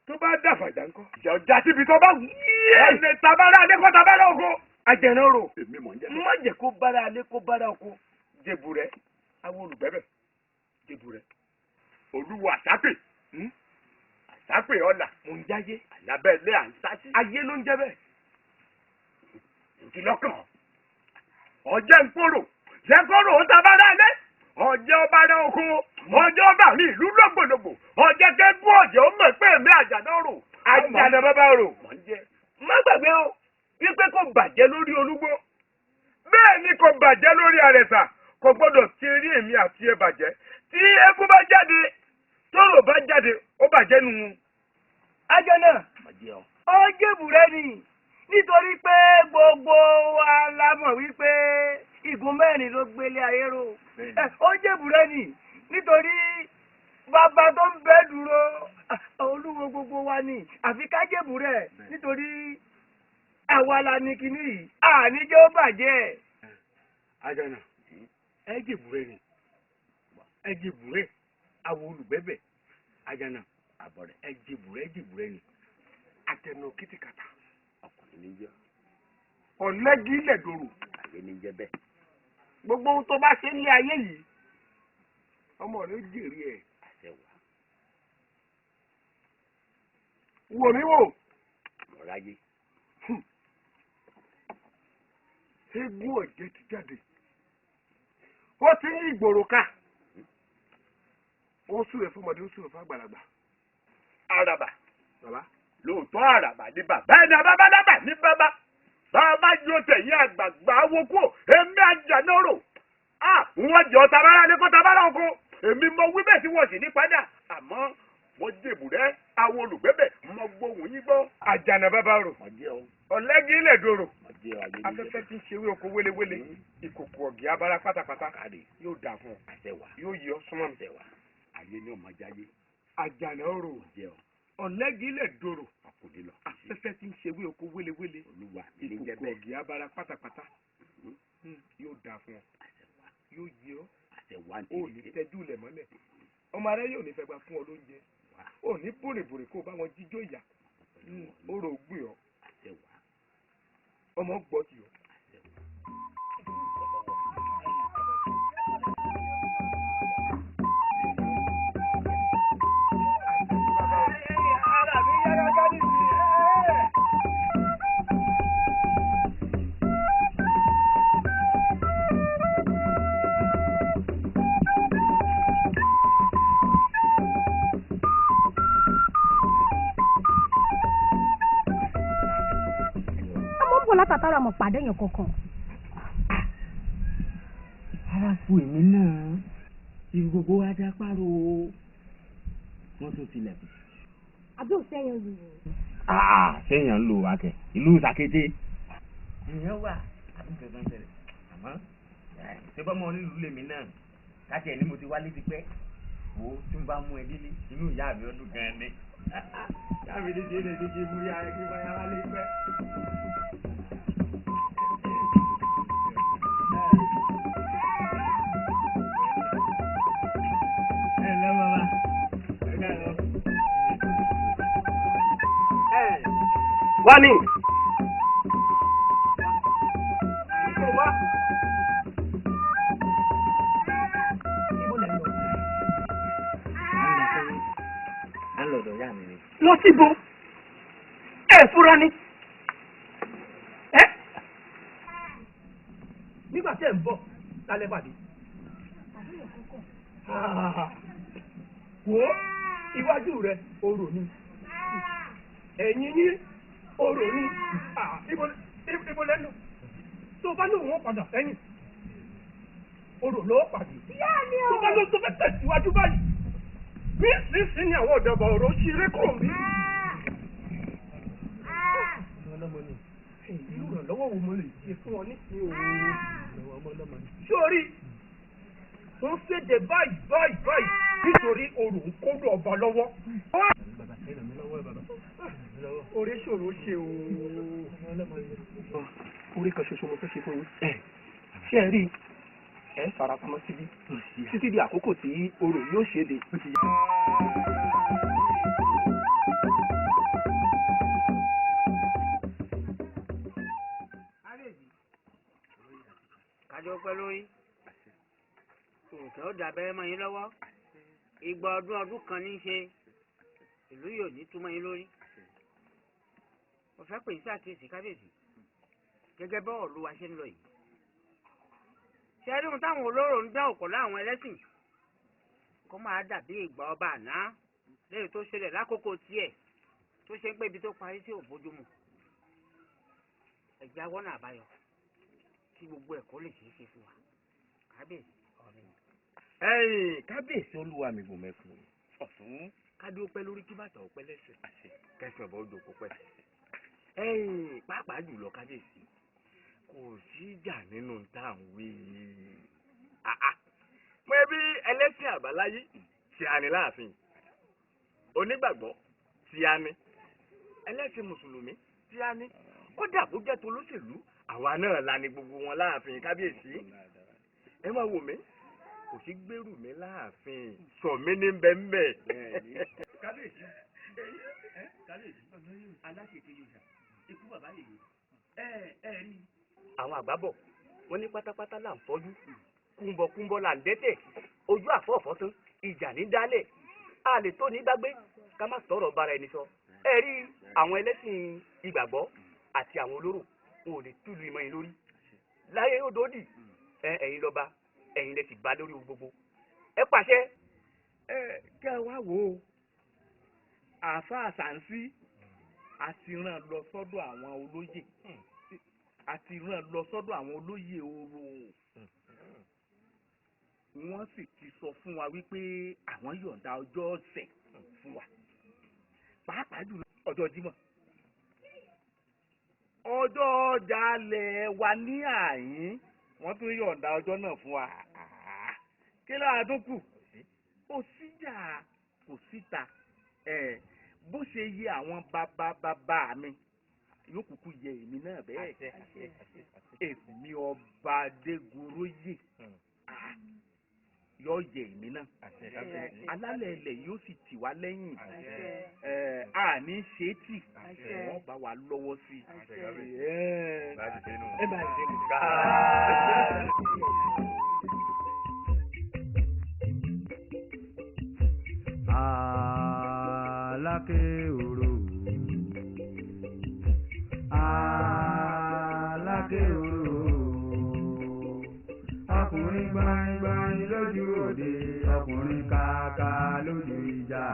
Tó bá dàfàjà ńkọ́. Ìjà ọjà síbi tó bá wù. Ẹ̀ẹ́dẹ̀ tabara alẹ́ kọ́ tabara oko. Àjànà rò. Èmi mọ̀ ń jẹ́. Má jẹ́ kó bára alẹ́ kó bára oko. Jẹ̀bù rẹ̀, àwọn olùgbẹ́bẹ̀. Jẹ̀bù rẹ̀. Olúwo àsápè. Àsápè ọ̀la. Mò ń jáyé. Àlábẹ́ ilé à ń sásí. Ayé ló ń jẹ́ bẹ́ẹ̀. Ìdí lọ́kàn. Ọjẹ́ ń kóró. Jẹ́ kóró ó tabara alẹ́. Ọjẹ́ ọba rẹ̀ oko. Ọjọ́ ọba mi ìlú lọ́gbọ̀lọ́gbọ̀. Ọjẹ́ kẹ́gbọ́ ọ̀jẹ̀ ó mọ̀ pé èmi àjànà rò. Àjànà bàbá rò. Mò ń jẹ́. Má gbàgbé o, wípé kò bàjẹ́ lórí olúgbó. Bẹ́ẹ̀ ni kò bàjẹ́ lórí àrẹ̀sà. Kò gbọ́dọ̀ ti rí èmi àti ẹ bàjẹ́. Tí eégún bá jáde, tóró bá jáde, ó bàjẹ́ nù. Àjànà, ó jèbù rẹ ni, nítorí pé gbogbo wa la mọ̀ wípé igun mẹ́rin ló gbélé ayé ró. Ó jèbù rẹ ni, nítorí bàbá tó ń bẹ dúró, olúwo gbogbo wa ni, àfi ká jèbù rẹ, nítorí àwa la ní kinní yìí, àní jẹ́ ó bàjẹ́. Àjànà, ẹ jèbù rẹ ni, ẹ jèbù rẹ, àwọn olùgbẹ́bẹ̀, Àjànà, ẹ jèbù rẹ ni. Àtẹnu kìtìkàtà. Ọkùnrin ní jẹ́. Ọ̀lẹ́gí ilẹ̀ dòrò. Ayé ní jẹ́ bẹ́ẹ̀. Gbogbo ohun tó bá ṣe ní ayé yìí, ọmọ rẹ jèrè ẹ̀. Àṣẹ wà. Wò mí wò. Ọ̀ráyé. Eégún ọ̀jẹ̀ ti jáde. Ó ti ń ìgboro ká. Ó súre fún ọmọdé, ó súre fún àgbàlagbà. Àràbà. Bàbá. Lóòótọ́ àràbà ní bàbá ẹni abábádábà ní bàbá. Bàbá yóò tẹ̀yìn àgbààgbà wo kú. Èmi àjànà rò. Wọ́n jọ tabara ní kó tabara oko. Èmi mọ wí bẹ́ẹ̀ tí wọ́n sì ní padà. Àmọ́ mo jèbù rẹ́ àwọn olùgbẹ́bẹ̀ mo gbóhùn yín gbọ́. Àjànà bàbá rò. Ọ̀lẹ́gí ilẹ̀ dòrò. Afẹ́fẹ́ tí ń ṣe wí oko wélewéle. Ìkòkò ọ̀gì abara pátápátá. Yóò dà fún ọ. Yóò yọ súnmọ́ mi. Ayé ni ọmọ jáyé. Àjànà rò. Ọ̀lẹ́gí ilẹ̀ dòrò. Afẹ́fẹ́ tí ń ṣe wí oko wélewéle. Ìkòkò ọ̀gì abara pátápátá. Yóò dà fún ọ. Yóò yọ. Ó ní tẹ́jú ilẹ̀ mọ́lẹ̀. Ọmọ ará yóò ní fẹ́ gba fún ọ lóúnjẹ. Ó ní bòrèbòrè kó o bá wọn jíjó ìyà. Ó rò ó gbìn ọ. Ọmọ gbọ́ tì ọ. Ara mi yára ká nìyí. Àmọ́ ń bọ̀ látàtàrà mọ̀ pàdé yẹn kankan. Ara fún èmi náà, ibi gbogbo wa dá párò, wọ́n tún tilẹ̀kùn. Àbí òsèyàn lù ú. Sẹ́yìn ń lò wá kẹ̀, ìlú Sàkété. Ìyẹn wà, àbí nǹkan kan ṣẹlẹ̀, àmọ́ ṣé bọ́mọ onílùú lèmi náà, káàkiri ẹ̀ ní mo ti wálé ti pẹ́. Wo tí mo bá mú ẹ délé, inú ìyá mi ọdún gan-an ni. Ìyá mi ní ṣe é lè ṣe kí n mú yá ẹ kí n bá yá wálé pẹ́. Ẹ ǹlẹ́ bàbá, ẹ káàárọ̀. Wá ní. Lọ́dọ̀ ìyá mi ni. Lọ síbo ẹ fúra ni ẹ nígbà tí ẹ ń bọ̀ lálẹ́ pàdé. Wo iwájú rẹ orò ni, ẹ̀yìn yín orò ni, ibo lẹ́nu tó o bá lóun ó padà sẹ́yìn orò ló pàdé. Tó bá lóun tó fẹ́ tẹ̀síwájú báyìí nísinsìnyí ni àwọn ọ̀dọ́bọ̀ ọ̀rọ̀ ṣeré kúrò ní. Irú ìrànlọ́wọ́ wo mo lè ṣe fún ọ nísìnyí o? Sórí ń ṣèdè báyìí báyìí báyìí nítorí orò ń kóró ọba lọ́wọ́. Orí ṣòro ṣe o. Orí kan ṣoṣo mo fẹ́ ṣe fún yín. Ṣé ẹ rí i? Ẹ farapamọ́ síbí títí di àkókò tí orò yóò ṣèdè. Kájọ pẹ́ lórí òkè ó dàbẹ́ mọ́ yín lọ́wọ́. Igba ọdún ọdún kan ní í ṣe ìlú yóò ní túmọ̀ yín lórí. Mo fẹ́ pè yín sí àkíyèsí kábíyèsí gẹ́gẹ́ bọ́ọ̀ ló wa ṣe ń lọ yìí. Ṣé rí ohun táwọn olóró ń dá òkò láwọn ẹlẹ́sìn kó máa dàbí ìgbà ọba àná lẹ́yìn tó ṣẹlẹ̀ lákòókò tiẹ̀ tó ṣe ń pé ibi tó parí sí òbójúmu. Ẹ̀jẹ̀ awọ́nà àbáyọ kí gbogbo ẹ̀kọ́ lè ṣeé ṣe fún wa kábíyèsí ọ̀rẹ́ mi. Ẹ̀yin kábíyèsí olúwa mi gùn mẹ́kùn ọ̀tún kádó pẹ́ lórí kí bàtà ọ̀pẹ́ lẹ́sẹ̀ kẹsàn-án bọ́ odò kó pẹ́. Ẹ̀yin pàápàá jùlọ kábíyèsí kò sí ìjà nínú tá à ń wí. Mo bí ẹlẹ́sìn àbáláyé tí a ní láàfin, onígbàgbọ́ tí a ní, ẹlẹ́sìn mùsùlùmí tí a ní, kódà bó jẹ́ tolóṣèlú àwa náà la ní gbogbo wọn láàfin kábíyèsí. Ẹ máa wò mí, kò sí gbèrú mi láàfin, sọ mí ní bẹ́ńbẹ́. Kábíyèsí, kábíyèsí, aláṣẹ ti yóò ṣá, ikú bàbá yèyé, ẹ ẹ rí. Àwọn àgbà bọ̀ wọ́n ní pátápátá là ń fọ́jú, kúńbọ̀kúńbọ̀ là ń dẹ́tẹ̀, ojú àfọ̀fọ́ tán ìjà ní dálẹ̀, a lè tó ní gbàgbé ká má sọ̀rọ̀ bára ẹni sọ. Ẹ rí àwọn ẹlẹ́sìn ìgbàgbọ́ àti àwọn olóró wọn ò lè túlù ìmọ̀ yín lórí láyé yóò dòdì. Ẹ̀yin lọ́ba, ẹ̀yin lẹ sì bá lórí ohun gbogbo, ẹ pàṣẹ. Ẹ kẹ́ ẹ wá wò ó, àáfàá Sàǹsí àti ràn lọ sọ́dọ̀ àwọn olóyè, àti ràn lọ sọ́dọ̀ àwọn olóyè orò. Wọ́n sì ti sọ fún wa wípé àwọn yọ̀ǹda ọjọ́ ọ̀sẹ̀ fún wa, pàápàá jùlọ ọjọ́ Jímọ̀, ọjọ́ ọjà alẹ̀ wa ní àyín, wọ́n tún yọ̀ǹda ọjọ́ náà fún wa. Kí ló àdókù? Kò síjà, kò síta. Bó ṣe yẹ àwọn bàbá bàbá mi yóò kúkú yẹ èmi náà bẹ́ẹ̀. Èmi ọba Adégoróyè yóò yẹ èmi náà, alálẹ̀ ilẹ̀ yóò sì tì wá lẹ́yìn, àní ṣe tì wọ́n bá wa lọ́wọ́ sí i. Ẹ bá ṣe nù. Aláké òrò, aláké òrò, ọkùnrin gbaingbain lójú òde, ọkùnrin kàkà lójú ìjà.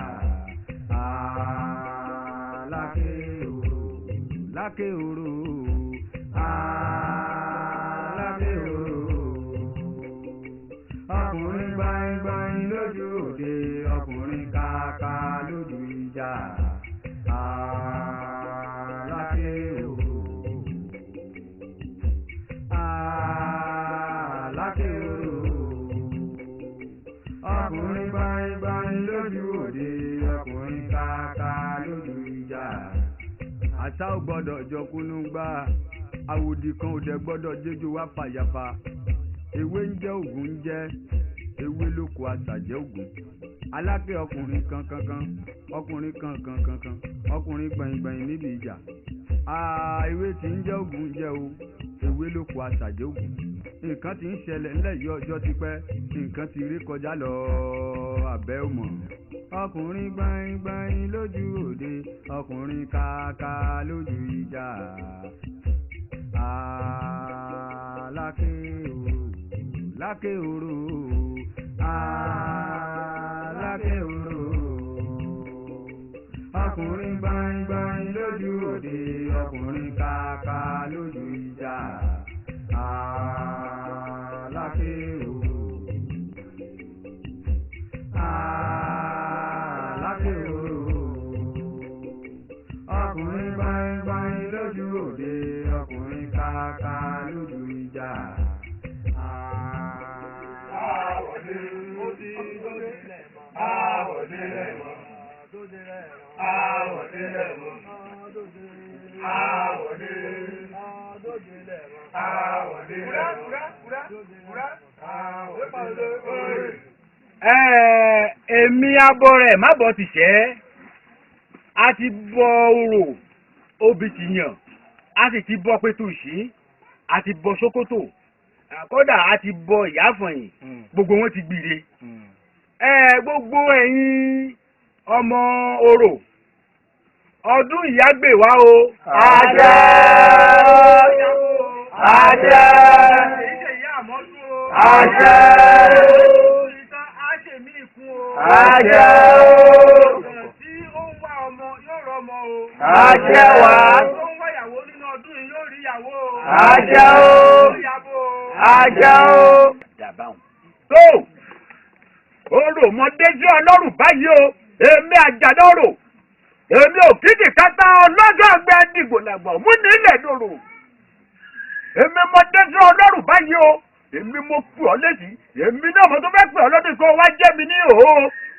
Aláké òrò, láké òrò, aláké òrò, ọkùnrin gbaingbain lójú òde, ọkùnrin kàkà lójú ìjà. Aláké òrò, aláké òrò, ọkùnrin gbaingbain lójú òde, ọkùnrin kàkà lójú ìjà. Àṣà ò gbọ́dọ̀ jọkúnú gbá, àwòdì kan ò dẹ̀ gbọ́dọ̀ jẹ́jú wá fàyàfà. Ewé ń jẹ́ ògùn ń jẹ́ ewé lóko àṣàjẹ́ ògùn. Aláké ọkùnrin kankankan, ọkùnrin kankankankan, ọkùnrin gbọ̀ngbọ̀n níbi ìjà. Ewé tí ń jẹ́ ògùn jẹ́ o, ewé ló kó aṣàjẹ́ ògùn. Nǹkan tí ń ṣẹlẹ̀ ńlẹ̀ yìí ọjọ́ ti pẹ́, nǹkan ti rí kọjá lọ abẹ́ òmọ̀. Ọkùnrin gbaingbain lójú òde, ọkùnrin kàkà lójú ìjà. Aláké òrò, láké òrò, aláké òrò. Ọkùnrin gbaingbain lójú òde, ọkùnrin kàkà lójú ìjà. Aláké òrò, aláké òrò. Ọkùnrin gbaingbain lójú òde, ọkùnrin kàkà lójú ìjà. Àwọ̀dé ó ti dóde, àwọ̀dé lẹ́mọ̀, àwọ̀dé lẹ́mọ̀, àwọ̀dé, àwọ̀dé lẹ́mọ̀, àwọ̀dé. Èmi abọ́ rẹ̀ má bọ̀ ti ṣẹ́, a ti bọ orò, obì ti yàn, a sì ti bọ pẹ̀tùsí, a ti bọ ṣòkòtò, kódà a ti bọ ìyáfọ̀yìn, gbogbo wọn ti gbìre. Gbogbo ẹ̀yin ọmọ orò, ọdún ìyá gbè wá o. Àṣẹ! Àṣẹ! Àṣẹ! Àṣẹ o! Tí ó ń wá ọmọ yóò rọmọ o. Àṣẹ wá! Tó ń wá ìyàwó nínú ọdún yìí yóò rí ìyàwó o. Àṣẹ o! Àṣẹ o! Tó orò mọdé sí ọlọ́run báyìí o, èmi àjàdọ́rò, èmi òkìtì kátá ọlọ́jọ́ àgbẹ̀ dìgbòlàgbọ̀ mú nílẹ̀ dòrò. Èmi mọdé sí ọlọ́run báyìí o, èmi mo pè ọ́ létí, èmi náà mo tún fẹ́ pè ọ́ lọ́dún kó wá jẹ́ mi ní òó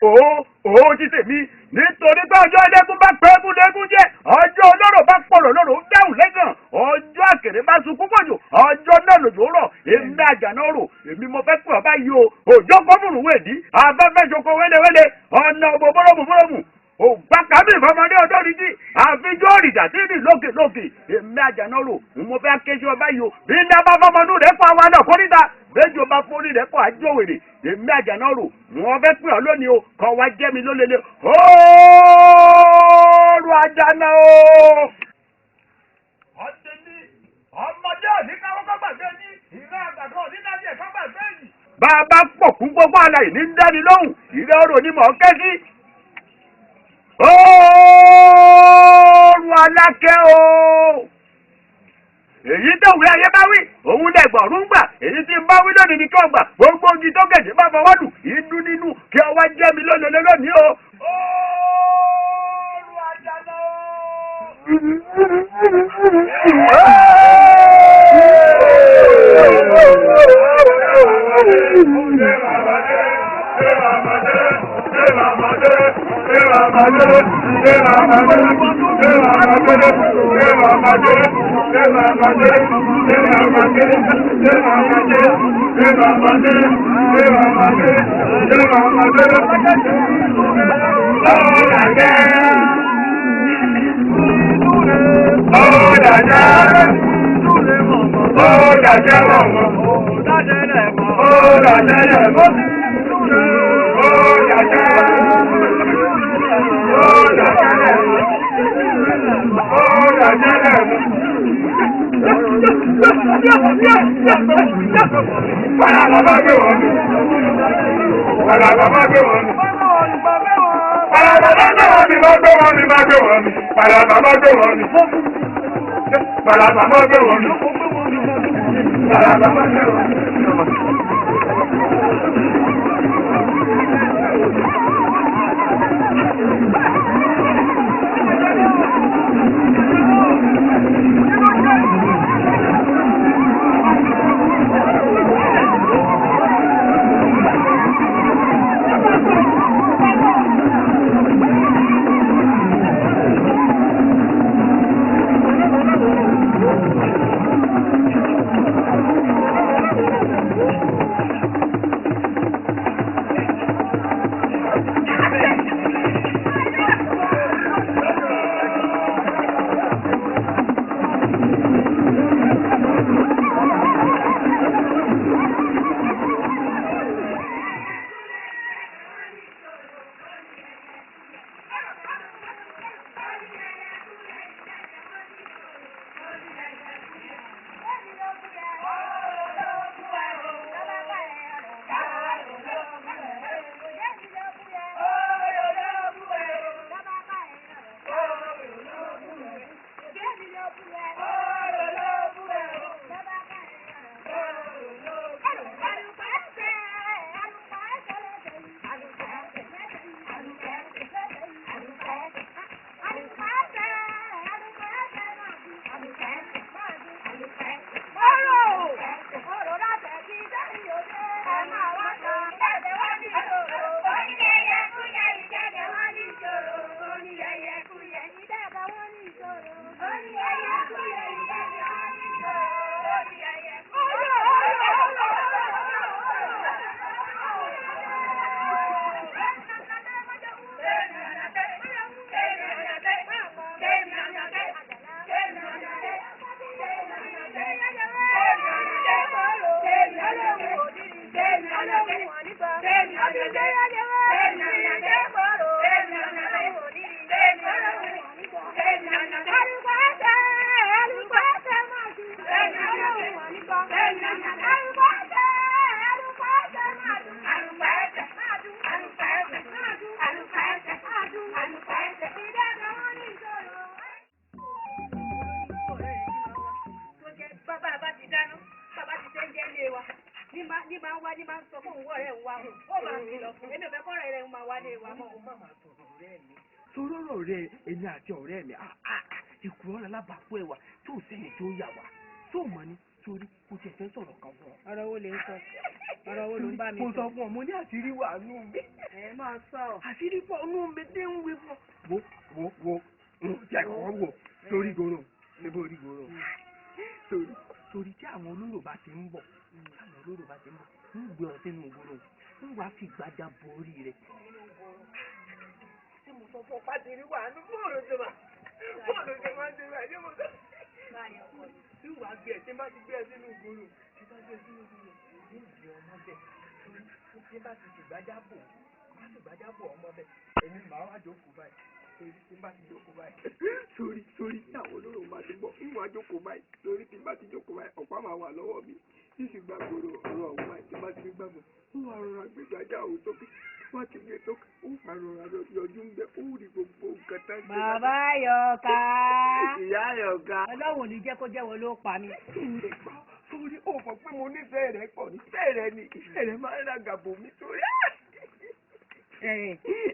òó òó ti tèmi, nítorí pé ọjọ́ ẹlẹ́gún bá pẹ́ fún lẹ́gún jẹ́, ọjọ́ olóró bá pọ̀rọ̀ lóró ń dáhùn lẹ́gàn, ọjọ́ àkèrè bá sunkún pọ̀jù, ọjọ́ náà lòjò rọ̀. Èmi àjànà rò, èmi mo fẹ́ pè ọ́ báyìí o. Òjò kọ́mùrù wèdí, afẹ́fẹ́ ṣoko wẹ́lẹ́wẹ́lẹ́, ọ̀nà bòbóròmù bòròmù ògbàkàmì ìfọmọdé ọdọ rí sí àfijọ́ òrìṣà tí ní lókè lókè. Èmi àjànà rò, mo fẹ́ ké sí ọba yìí o. Bí iná bá fọmọdún rẹ̀ fún àwa náà kórìíta, bẹ́jọ bá forí rẹ̀ kọ́ àjọ wèrè. Èmi àjànà rò, mo fẹ́ pè ọ́ lónìí o, kọ́ wa jẹ́ mi lólele. Oòrùn àjànà o. Ọdẹ ní ọmọdé òní káwọ́ kọ́ gbàgbé ní ìrẹ́ àgbàdo òní dájú ẹ̀kọ́ gbàgbé yìí. Bàbá pọ̀ kún gbogbo àlàyé ní dání lóhùn, ìrẹ́ orò ni mò ń ké sí. Oòrùn alákẹ́ o. Èyí tó wí ayé bá wí, òun lẹ̀gbọ̀n ọ̀run gbà, èyí tí ń bá wí lónìí ni kí ọ gbà, gbogbo ogi tó gẹ̀dẹ̀ bá fọwọ́ lù, inú nínú kí ọ wá jẹ́ mi lónìí lónìí o. Oòrùn àjànà o. bá ń sọ fún òun ọ̀rẹ́ òun wá ó máa ń kìlọ̀ fún èmi ò fẹ́ kọ́rẹ́ rẹ̀ máa wá lé wa mọ́. Ó má máa sọ̀rọ̀ ọ̀rẹ́ mi. Sọ̀rọ̀ ọ̀rẹ́ èmi àti ọ̀rẹ́ mi ìkùrọ̀ alábàápọ̀ ẹ̀wà tó sẹ́yìn tó yà wá tó mọ̀ ni torí mo ti fẹ́ sọ̀rọ̀ kan fún ọ. Ọ̀rọ̀ wo lè ń sọ? Ọ̀rọ̀ wo ló ń bá mi sọ? Mo sọ fún ọ, mo ní àṣírí wà nù mí. Ẹ máa sọ. Àṣírí pọ̀ nù mí dé ń wí fún ọ. Wo wo wo tí a kọ́kọ́ wò sórí goro níbo orí goro torí torí tí àwọn olóró bá ti ń bọ̀ tí àwọn olóró bá ti ń bọ̀ ń gbé ọ sínú goro ń wá fi gbájà borí rẹ. Ṣé mo sọ fún ọ pàṣírí wà nù bóòlù tó máa bóòlù tó máa ń ṣe báyìí mo sọ. Tí wàá gbé ẹ tí bá ti gbé ẹ sínú goro tí bá gbé ẹ sínú goro ní ìdí ọmọ bẹ torí tí bá ti fìgbájà bò má fìgbájà bò ọmọ bẹ èmi màá wá jókòó báyìí torí tí bá ti jókòó báyìí torí torí tí àwọn olóró máa ti gbọ́ ń wá jókòó báyìí torí tí bá ti jókòó báyìí ọ̀pá máa wà lọ́wọ́ mi tí sì gba gbòòrò ọ̀rọ̀ ọ̀hún báyìí tí bá ti gbà mọ́ ń wá rọra gbé gbàjà òun sókè wọ́n ti gbé sókè ó wà rọra yọjú ń bẹ ó rí gbogbo nǹkan tá ń ṣe. Bàbá Yọ̀ká. Ìyá Yọ̀ká. Ọlọ́run ò ní jẹ́ kó jẹ́wọ́ ló pa mí. Sórí ó mọ̀ pé mo nífẹ̀ẹ́ rẹ̀ pọ̀ nífẹ̀ẹ́ rẹ̀ ni ìfẹ́ rẹ̀ máa ń ràgàbò mi sórí.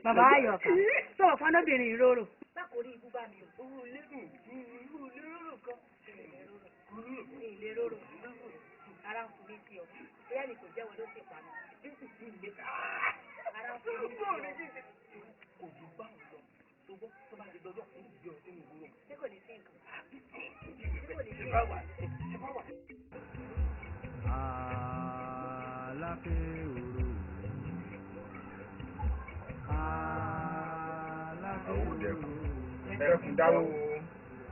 Bàbá Yọ̀ká sọ̀rọ̀ fọ́nọ́bìnrin ìrorò. Bákòrí ibú bá mi o. Owó lérò owó lérò kan. Ilé rorò ara ń fún mi sí ọ. Bóyá ni kò jẹ́wọ́ ló sì pa mí. Ara ń fún mi sí ọ. Kò ju báwọn lọ. Ṣùgbọ́n tó bá ti dọjọ́ ń gbé ọ sínú ìgboro. Ṣé kò ní sí nǹkan? Ṣé kò ní sí nǹkan? Aláké òru. Àwòdẹkùn. Dẹkùn dáwó.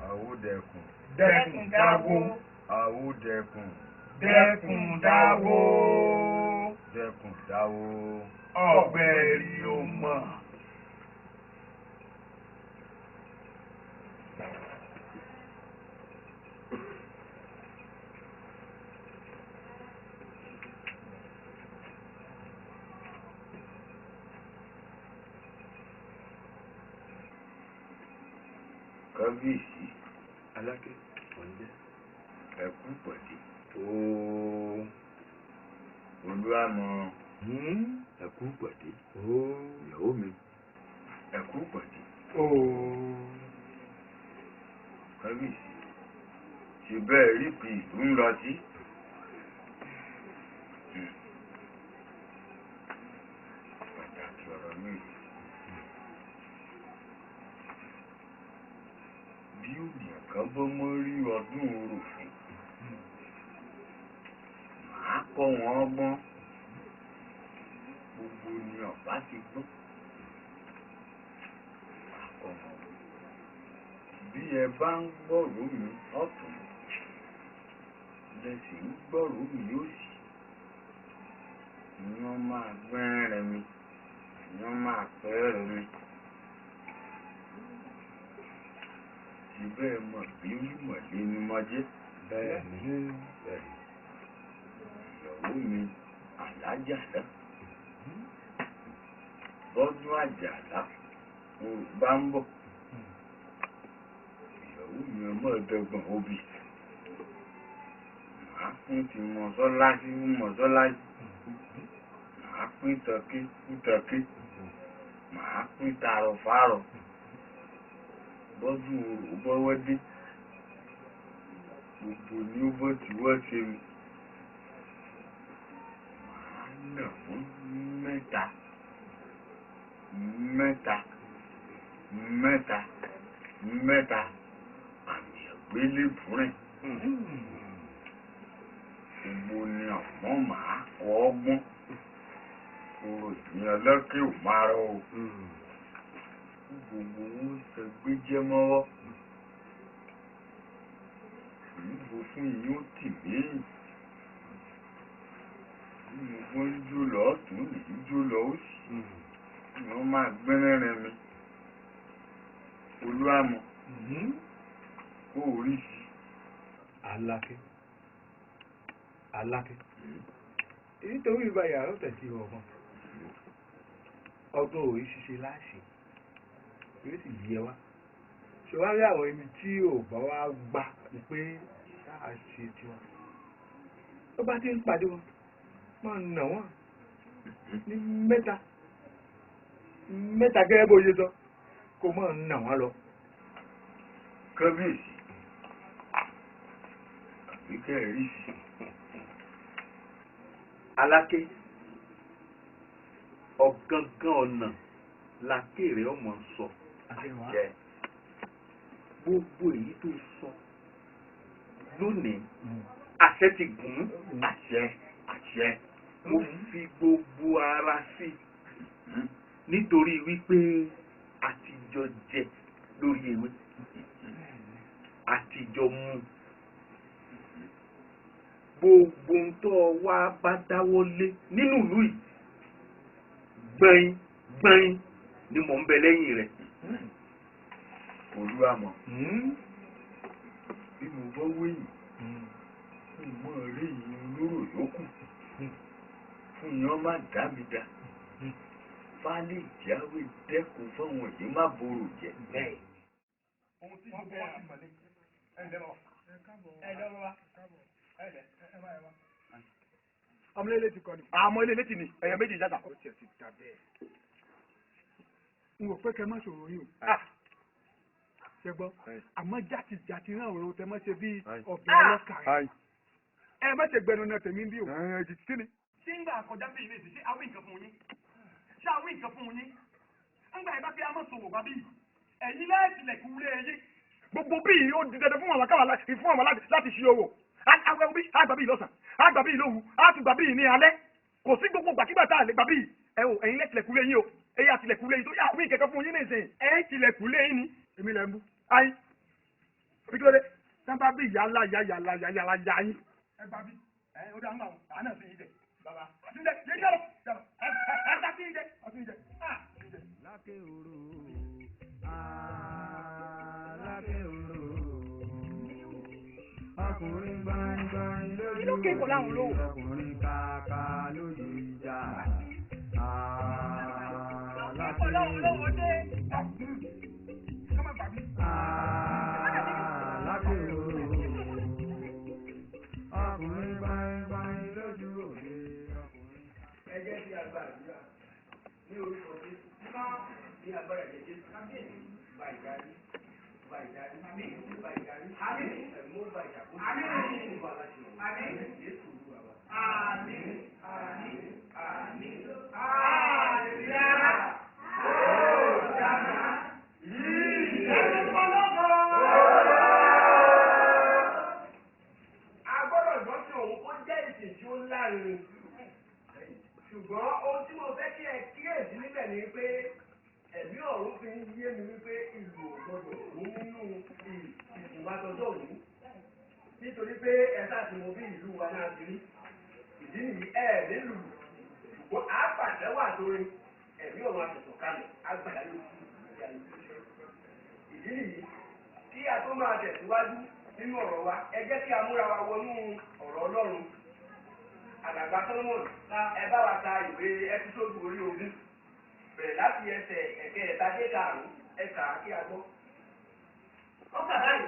Àwòdẹkùn. Dẹkùn dáwó. Àwòdẹkùn. Dẹkùn dáwó. Dẹkùn dáwó. Ọ̀gbẹ̀rì ò mọ̀. Kábíyèsí. Aláké ọ̀njẹ́. Ẹ̀kú pẹ̀lú. Ooo. Olúwàmọ̀. Ẹ̀kú pẹ̀lú. Ooo. Ìyàwó mi. Ẹ̀kú pẹ̀lú. Ooo. Kábíyèsí. Ṣé bẹ́ẹ̀ rí pé ìlú ń lọ sí? Pàtàkì ọ̀rọ̀ mi. Bí ònìyàn kan bọ́ mọ́ rí ọdún orò fún, màá kọ́ wọn ọgbọ́n. Gbogbo ni ọ̀bá ti gbọ́n. Màá kọ́ wọn ọgbọ́n. Bí ẹ bá ń gbọ́rò mi ọ̀tún, lẹ sì ń gbọ́rò mi òsì. Ìyẹn máa gbẹ́rẹ̀ mi, ìyẹn máa pẹ́rẹ̀ mi. Bẹ́ẹ̀ mọ̀ bí mọ̀lẹ́ ni mo jẹ́. Bẹ́ẹ̀ni bẹ́ẹ̀ni. Ìyàwó mi àlájàlá. Bọ́dún àjàlá mo bá ń bọ̀. Ìyàwó mi ọmọ ẹ̀ẹ́dọ́gbọ̀n obì. Màá pín ti mọ̀sọ́lá sí mọ̀sọ́lá. Màá pín tọ́kí fún tọ́kí. Màá pín tààrọ̀ fárọ̀. Bọ́dún orò bọ́wọ́ dé gbogbo ní ó bọ́ tí wọ́n ṣe mi màá nà wọ́n mẹ́ta mẹ́ta mẹ́ta mẹ́ta àmì àgbélébùrìn gbogbo ni ọ̀gbọ́n màá kọ́ ọgbọ́n kúrò ní ọlọ́kẹ́ ò máa rọ o. Gbogbo owó ṣẹgbẹ́jẹ́ mọ́wọ́ ìlú fún yín ó tì méyìn bí mo bọ́ ń jó lọ ọ̀tún lè ń jó lọ òsì wọ́n máa gbẹ́rẹ́rẹ́ mi Olúwàmọ̀ kó o rí sí. Aláké Aláké nítorí ìbá yàrá ọ̀tẹ̀ sí ọgbọ́n ọgbọ́n òye ṣíṣe láṣẹ yóò sì yẹ wá ṣùgbọ́n rí àwọn ibi tí ò bá wá gbà ni pé ṣáà ṣe tiwọn tó bá ti ń pàdé wọn máa nà wọ́n. Ní mẹ́ta mẹ́ta gẹ́gẹ́ bó ṣe sọ kó mọ̀ ń nà wọ́n lọ. Kábíyèsí, àbí kẹ́rì sí. Aláké, ọ̀gángan ọ̀nà làkèrè ọmọ sọ. Gbogbo èyí tó sọ lónìí, àṣẹ ti gùn. Àṣẹ, àṣẹ. Mo fi gbogbo ara sí nítorí wípé àtijọ́ jẹ lórí ewé, àtijọ́ mu. Gbogbo ohun tó wá bá dáwọ́ lé nínú ìlú yìí, gbẹ̀yìn gbẹ̀yìn ni mò ń bẹ lẹ́yìn rẹ̀. Olúwa mọ̀, bí mo bá wéyìn, mo mọ̀ rí ìyẹn olóró yòókù fún yẹn má dá mi dá. Fálẹ̀ jáwé dẹ́kun fáwọn yìí má borò jẹ́. Ohun tí gbogbo wa ti mọ̀ ní ẹ̀ ǹlẹ́ bàbá, ẹ̀ ǹlẹ́ bàbá, ẹ̀ ǹlẹ́ ẹ̀ bá ẹ̀ wá. Ọmọ ilé ti kọ́ ni. Àmọ́ ilé létí ni ẹ̀yàn méjì játa. Ó tiẹ̀ ti dà bẹ́ẹ̀. N ò pé kẹ́ má ṣòro yìí o. Ṣé gbọ́? Àmọ́ játijàti náà òrò tẹ má ṣe bí ọ̀bẹ ọlọ́kà rẹ̀. Ẹ má ṣe gbẹnu náà tèmi bí o. Kí ni? Ṣé ń gbà kọjá bí ilé ìsìn ṣé àwọn nǹkan fún yín? Ṣé àwọn nǹkan fún yín? Ń gbà yín bá fi amọ̀ sòwò wá bí yìí. Ẹ̀yin lẹ́ẹ̀tìlẹ̀kùn lé yín. Gbogbo bí yìí ó di dandan fún àwọn káwọn fún àwọn láti ṣe owó. Àwọn bí àgbà bí lọ́sàn, àgbà bí lóru, àtúgbà bí ní alẹ́. Kò sí gbogbo gbàkígbà tá a lè gbà bí. Ẹ o, ẹ̀yin lẹ́tìlẹ̀kùn lé yín o. Ẹ̀yin àtìlẹ̀kùn lé yín tó yà àwọn ìkẹ̀kẹ́ fún yín nísìnyí. Ẹ̀ tilẹ̀kùn lé yín ni. Èmi lẹ̀ ń bú. Ayi. Bí kí ló dé? Sábà bí ìyá ńlá ìyá ìyá ńlá ìyá ńlá ìyá yín. Ẹ gbà bí. Ẹ ó dá ń gbà wọn. Àná sì yín jẹ. Bàbá. Àti ń jẹ. Yé jẹ́ lọ. Ẹ ẹ ẹ sí yín jẹ. Àti ń jẹ. Lákè òru, alákè òru, ọkùnrin gbọ̀ngbọ̀n lójú ọkùnrin kàkà lójú ìjà. Alákè òru, alákè òru, ọkùnrin gbọ̀ngbọ̀n lójú òde. Ẹ jẹ́ kí a gba àdúrà ní orúkọ Jésù, ní agbára ẹ̀jẹ̀ Jésù. Gba ìdarí, gba ìdarí, gba ìdarí, ẹ̀mú gba ìṣàkóso, gba aláṣẹ ọ̀run. Jésù Olúwa wa. Àmín, àmín, àmín, àmín. A gbọ́dọ̀ gbọ́ sí òun kó jẹ́ ìsìn tí ó lárinrin. Ṣùgbọ́n ohun tí mo fẹ́ kí ẹ kíyèsí níbẹ̀ ni pé ẹ̀mí ọ̀run fi ń yé mi wípé ìlú ò gbọ́dọ̀ kún nínú ìsìnwátọ́jọ́ òní. Nítorí pé ẹ sáà ti mọ bí ìlú wa náà ti rí. Ìdí nìyí ẹ nílùú. Ṣùgbọ́n àpàtẹ wà lórí ẹ̀mí ọ̀run àtẹ̀sọ̀ kalẹ̀ àgbàdá ló kú ìdí nìyí kí a tó máa tẹ̀síwájú nínú ọ̀rọ̀ wa, ẹ jẹ́ kí a múra wa wọnú ọ̀rọ̀ Ọlọ́run. Àdàgbà Solomon, ẹ bá wa ka ìwé Ẹ́písódù orí 20, bẹ̀rẹ̀ láti ẹsẹ̀ ẹ̀kẹta dé 5, ẹ kà á kí a gbọ́. Ó kà báyìí,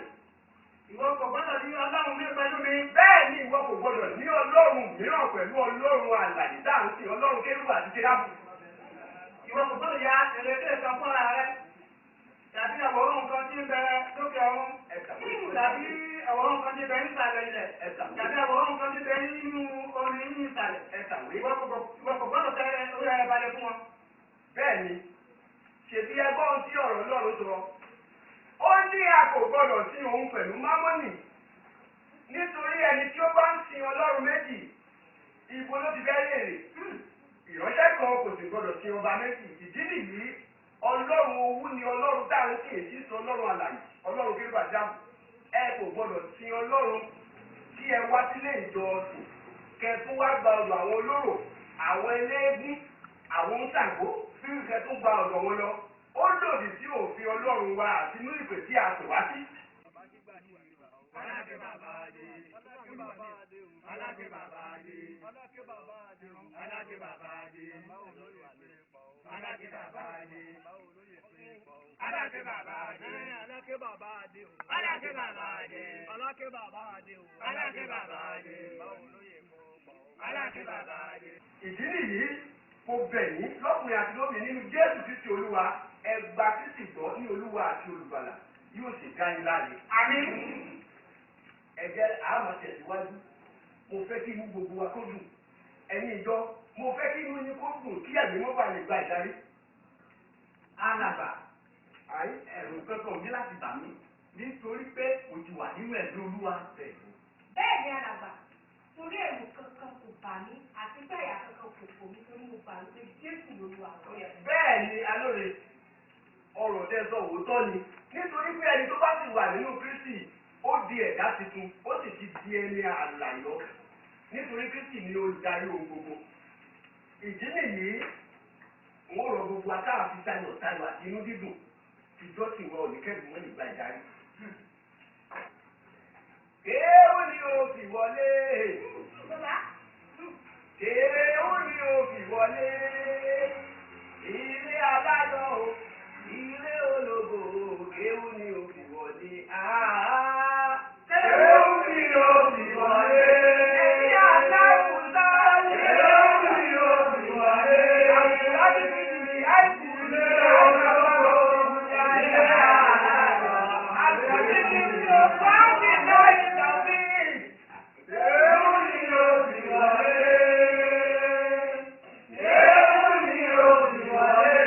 ìwọ kò gbọ́dọ̀ ní Ọlọ́run mìíràn pẹ̀lú mi. Bẹ́ẹ̀ ni ìwọ kò gbọ́dọ̀ ní Ọlọ́run mìíràn pẹ̀lú Ọlọ́run àlàyé tá à ń sìn, Ọlọ́run kérúbù àti séráfù. Ìwọ kò gbọ́dọ̀ ya ère kan fúnra rẹ, tàbí àwòrán kan tí ń bẹ lókè ọ̀run, tàbí àwòrán kan tí ń bẹ nísàlẹ̀ ilẹ̀, tàbí àwòrán kan tí ń bẹ nínú omi ní ìsàlẹ̀. Ìwọ kò gbọ́dọ̀ tẹ orí ara balẹ̀ fún wọn. Bẹ́ẹ̀ ni, ṣèbí ẹgbọ́n tí ọ̀rọ̀ Ọlọ́run sọ. Ó ní a kò gbọ́dọ̀ sin òun pẹ̀lú mámọ́nì, nítorí ẹni tí ó bá ń sin Ọlọ́run méjì, ibo ló ti fẹ́ rèrè. Ìránṣẹ́ kan kò sì gbọ́dọ̀ sin ọba méjì. Ìdí nìyí, Ọlọ́run owú ni Ọlọ́run tá à ń sìn, èyí sọ Ọlọ́run àlàyé, Ọlọ́run kérúbù àti séráfù. Ẹ kò gbọ́dọ̀ sin Ọlọ́run tí ẹ wá sílé ìjọ ọ̀sìn, kẹ tún wá gba ọ̀dọ̀ àwọn olóró, àwọn eléégún, àwọn Ṣàngó, kẹ tún gba ọ̀dọ̀ wọn lọ. Ó lòdì sí òfin Ọlọ́run wa àti inú ìpè tí a pè wá sí. Aláké bàbá adé, aláké bàbá adé, aláké bàbá adé, aláké bàbá adé, aláké bàbá adé, aláké bàbá adé, aláké bàbá adé, aláké bàbá adé, aláké bàbá adé, aláké bàbá adé, aláké bàbá adé. Ìdí nìyí Mo bẹ̀ yín lọ́kùnrin àti lóbìnrin nínú Jésù Kristi Olúwa, ẹ gba Kristi gbọ́ ní Olúwa àti Olùgbàlà, yóò sì dá yín láre. Àmín. Ẹ jẹ́ a máa tẹ̀síwájú. Mo fẹ́ kí inú gbogbo wa kó dùn. Ẹ̀yin ìjọ, mo fẹ́ kí inú yín kó dùn kí ẹ̀mí mọ́ bá lè gba ìdarí. Alàgbà, ẹ̀rù kankan ò ní láti bà mí nítorí pé mo ti wà nínú ẹ̀mí Olúwa. Bẹ́ẹ̀ ni alàgbà, torí ẹ̀rù kankan kò bà mí àti pé àyà kankan kò fò mí torí mo gbà wípé Jésù lolúwa wa. Bẹ́ẹ̀ ni alóore, ọ̀rọ̀ tẹ́ sọ òótọ́ ni, nítorí pé ẹni tó bá ti wà nínú Kristi ó di ẹ̀dá tuntun, ó sì ti di ẹni àlàyé, nítorí Kristi ni olùdarí ohun gbogbo. Ìdí nìyí, n ó rọ gbogbo akáàfin tayọ̀ tayọ̀ àti inú dídùn ìjọsìn wa ò ní kẹ́gùn mọ́ nígbà ìdarí. Kéwù ni o fi wọlé. Kéwù ni o fi wọlé. Ilé aláyọ̀ o, ilé ológo o, kéwù ni o fi wọlé. Kéwù ni o fi wọlé. Ẹni aláwọ̀ láyé. Kéwù ni o fi wọlé. Àwùjọ ti fi ní àìkú lé ológo. Ilé aláyọ̀. Àwùjọ ti fi ní ọ̀pá mi láì tàbí. Kéwù ni o fi wọlé. Kéwù ni o fi wọlé.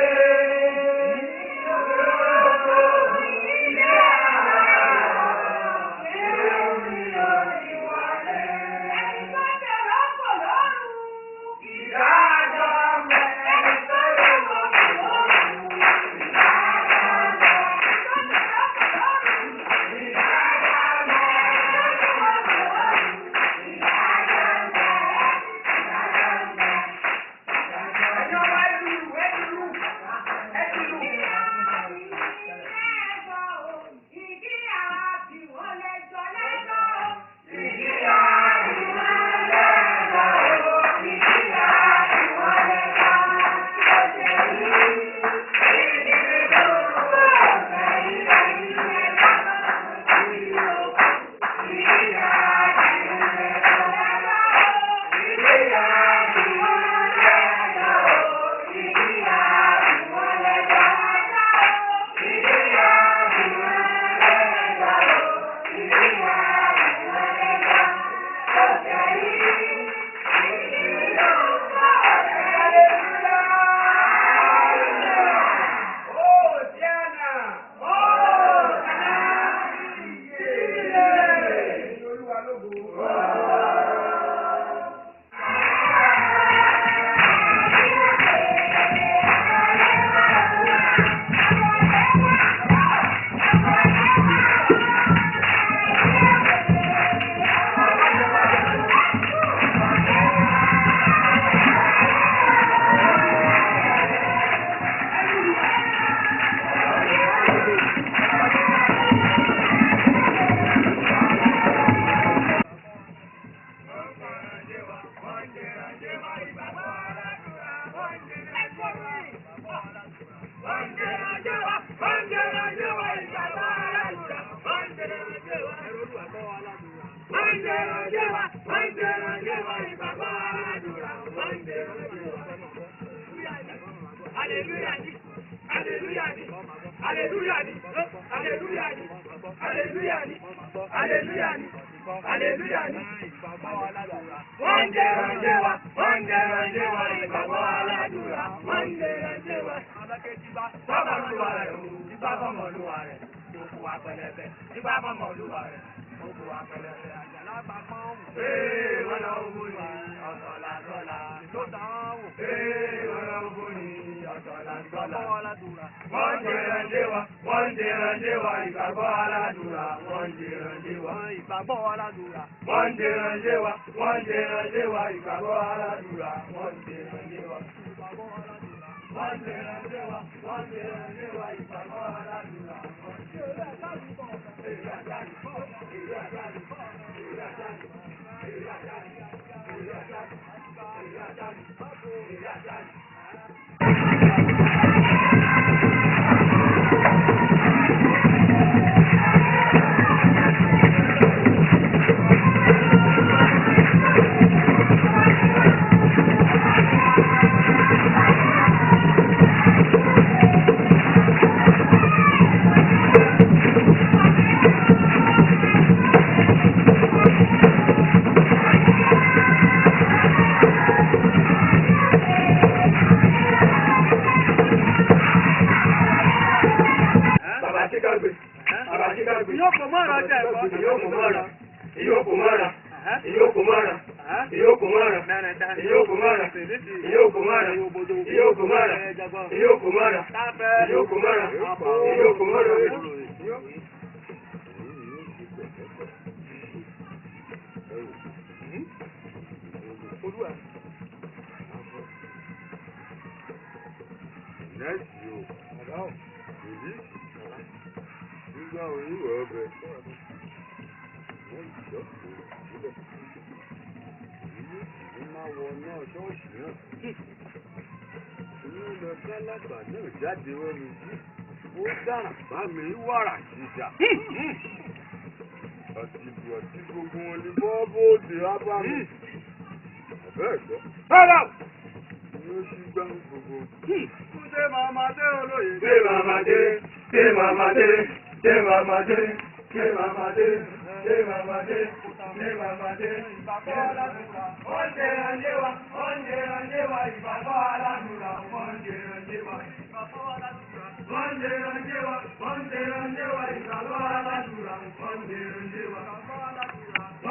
Àbàṣíkàgbé. Àbàṣíkàgbé. Ìyókò mọ́ra jẹ́ ẹ̀kọ́. Ìyókò mọ́ra. Ìyókò mọ́ra. Ìyókò mọ́ra. Ìyókò mọ́ra. Ìyókò mọ́ra. Ìyókò mọ́ra. Ìyókò mọ́ra. Ìyókò mọ́ra. Ìyókò mọ́ra. Ìyókò mọ́ra. Olúwa. Nẹ́ẹ̀sì o, èyí nígbà oníwọ̀ ọbẹ̀ wọ́n ìjọ́kòó sílẹ̀. Èyí ní máa wọ náà ṣọ́ọ̀ṣì náà. Inú lọ kálábà náà jáde wọ́n mi. Ó dára bá mi wàrà ṣìṣà. Ọtí ọtí gbogbo wọn ni bọ́ọ̀bù wá bá mi. Ọ̀bẹ́ ẹ̀gbọ́. Rárá o. Ní ó sì gbá gbogbo. Ṣé màmá dé olóyè? Ṣé màmá dé? Ṣé màmá dé? Ṣé màmá dé? Ṣé màmá dé? Ṣé màmá dé? Ṣé màmá dé? Ìbàbọ̀ aládùúrà. Oúnjẹ ránṣẹ́ wa, oúnjẹ ránṣẹ́ wa, ìbàbọ̀ aládùúrà, oúnjẹ ránṣẹ́ wa. Ìbàbọ̀ aládùúrà. Oúnjẹ ránṣẹ́ wa, oúnjẹ ránṣẹ́ wa, ìbàbọ̀ aládùúrà, oúnjẹ ránṣẹ́ wa.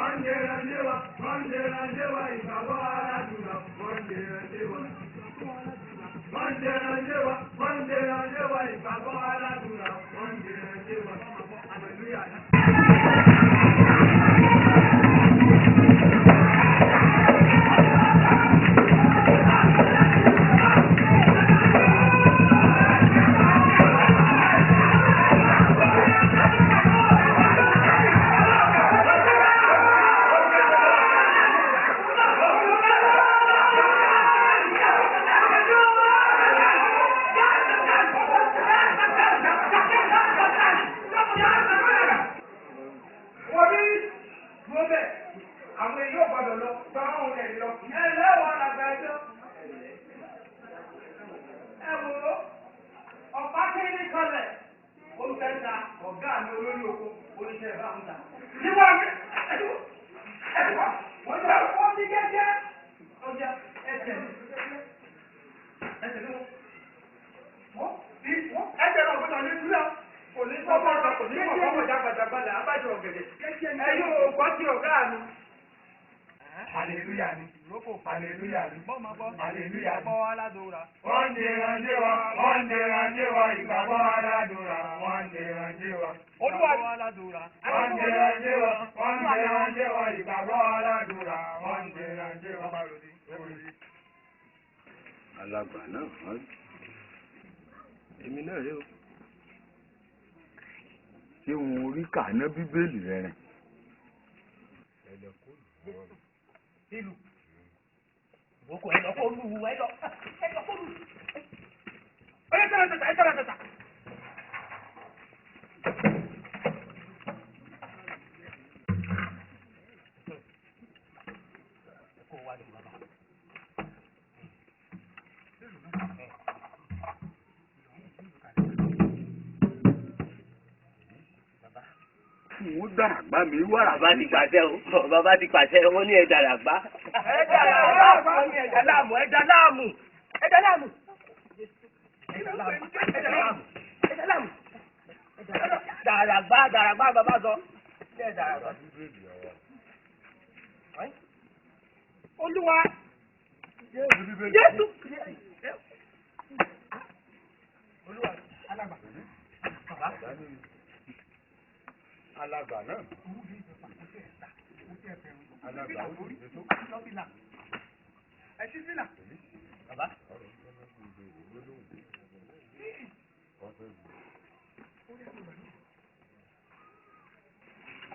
Oúnjẹ ránṣẹ́ wa, oúnjẹ ránṣẹ́ wa, ìbàbọ̀ aládùúrà, oúnjẹ ránṣẹ́ wa. Oúnjẹ ránṣẹ́ wa, oúnjẹ ránṣẹ́ wa, ìbàbọ̀ aládùúrà, oúnjẹ ránṣẹ́ wa. Hallelujah. Hallelujah ni. Hallelujah ni. Hallelujah ni. Oúnjẹ ránṣẹ́ wa, oúnjẹ ránṣẹ́ wa, ìgbàgbọ́ aládùúrà, oúnjẹ ránṣẹ́ wa. Olúwa. Oúnjẹ ránṣẹ́ wa, oúnjẹ ránṣẹ́ wa, ìgbàgbọ́ aládùúrà, oúnjẹ ránṣẹ́ wa. Alàgbà náà hàn. Èmi náà rí o. Ṣé wọn orí kàná bíbélì rẹ rìn? Ìlú. Ìwọ́kọ̀ ẹ lọ kó lù ẹ lọ. Ẹ lọ kó lù. Ọyẹ tẹ́lẹ̀ tẹ̀tà, ẹ tẹ́lẹ̀ tẹ̀tà. Kó wá lè bàbá. Mo dàgbà mi wàrà. Bàbá ti pàṣẹ o, bàbá ti pàṣẹ, wọ́n ní ẹja làgbá. Ẹja làgbá, ẹja láàmú, ẹja láàmú, ẹja láàmú. Ẹja láàmú, ẹja láàmú. Dàràgbá dàràgbá bàbá sọ. Dàràgbá. Olúwa. Jésù. Olúwa, alàgbà. Bàbá. Alàgbà náà. Alàgbà ó sì tó. Ẹ ṣí fìlà. Bàbá.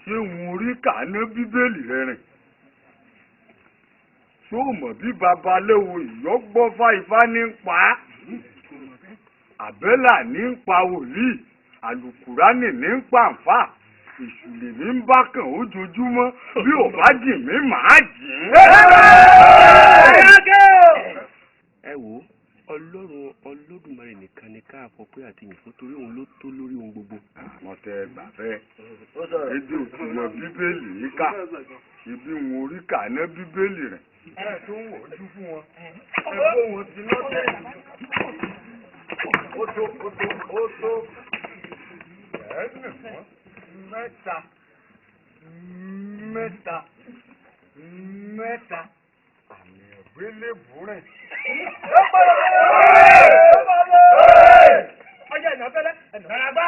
Ṣé wọn orí kàná bíbélì rẹ rìn? Ṣé o mọ̀ bí babaláwo ìyọ́gbọ́fá ifá ní ń pa á? Àbẹ́là ní ń pa wòlíì, àlùkùránì ní ń pa àǹfà, èṣù lèmi ń bá kàn ojoojúmọ́, bí ò bá jì mí màá jì í. Ẹ wo Ọlọ́run Olódùmarè nìkan ni ká fọpẹ́ àti yìn fún torí òun ló tó lórí ohun gbogbo. Àwọn tẹ gbà fẹ́ ebi òtún bíbélì yìí ká ibi wọn orí kà ná bíbélì rẹ̀. Ẹ tún wò ó jú fún wọn. Ẹ kó wọn sí lọ́tẹ̀. Ó tó ó tó ó tó. Ẹ nì wọ́n mẹ́ta mẹ́ta mẹ́ta àmì ìgbélébùú rẹ̀. Ọjọ́ ìná fẹ́lẹ́ ẹ̀nà gbá.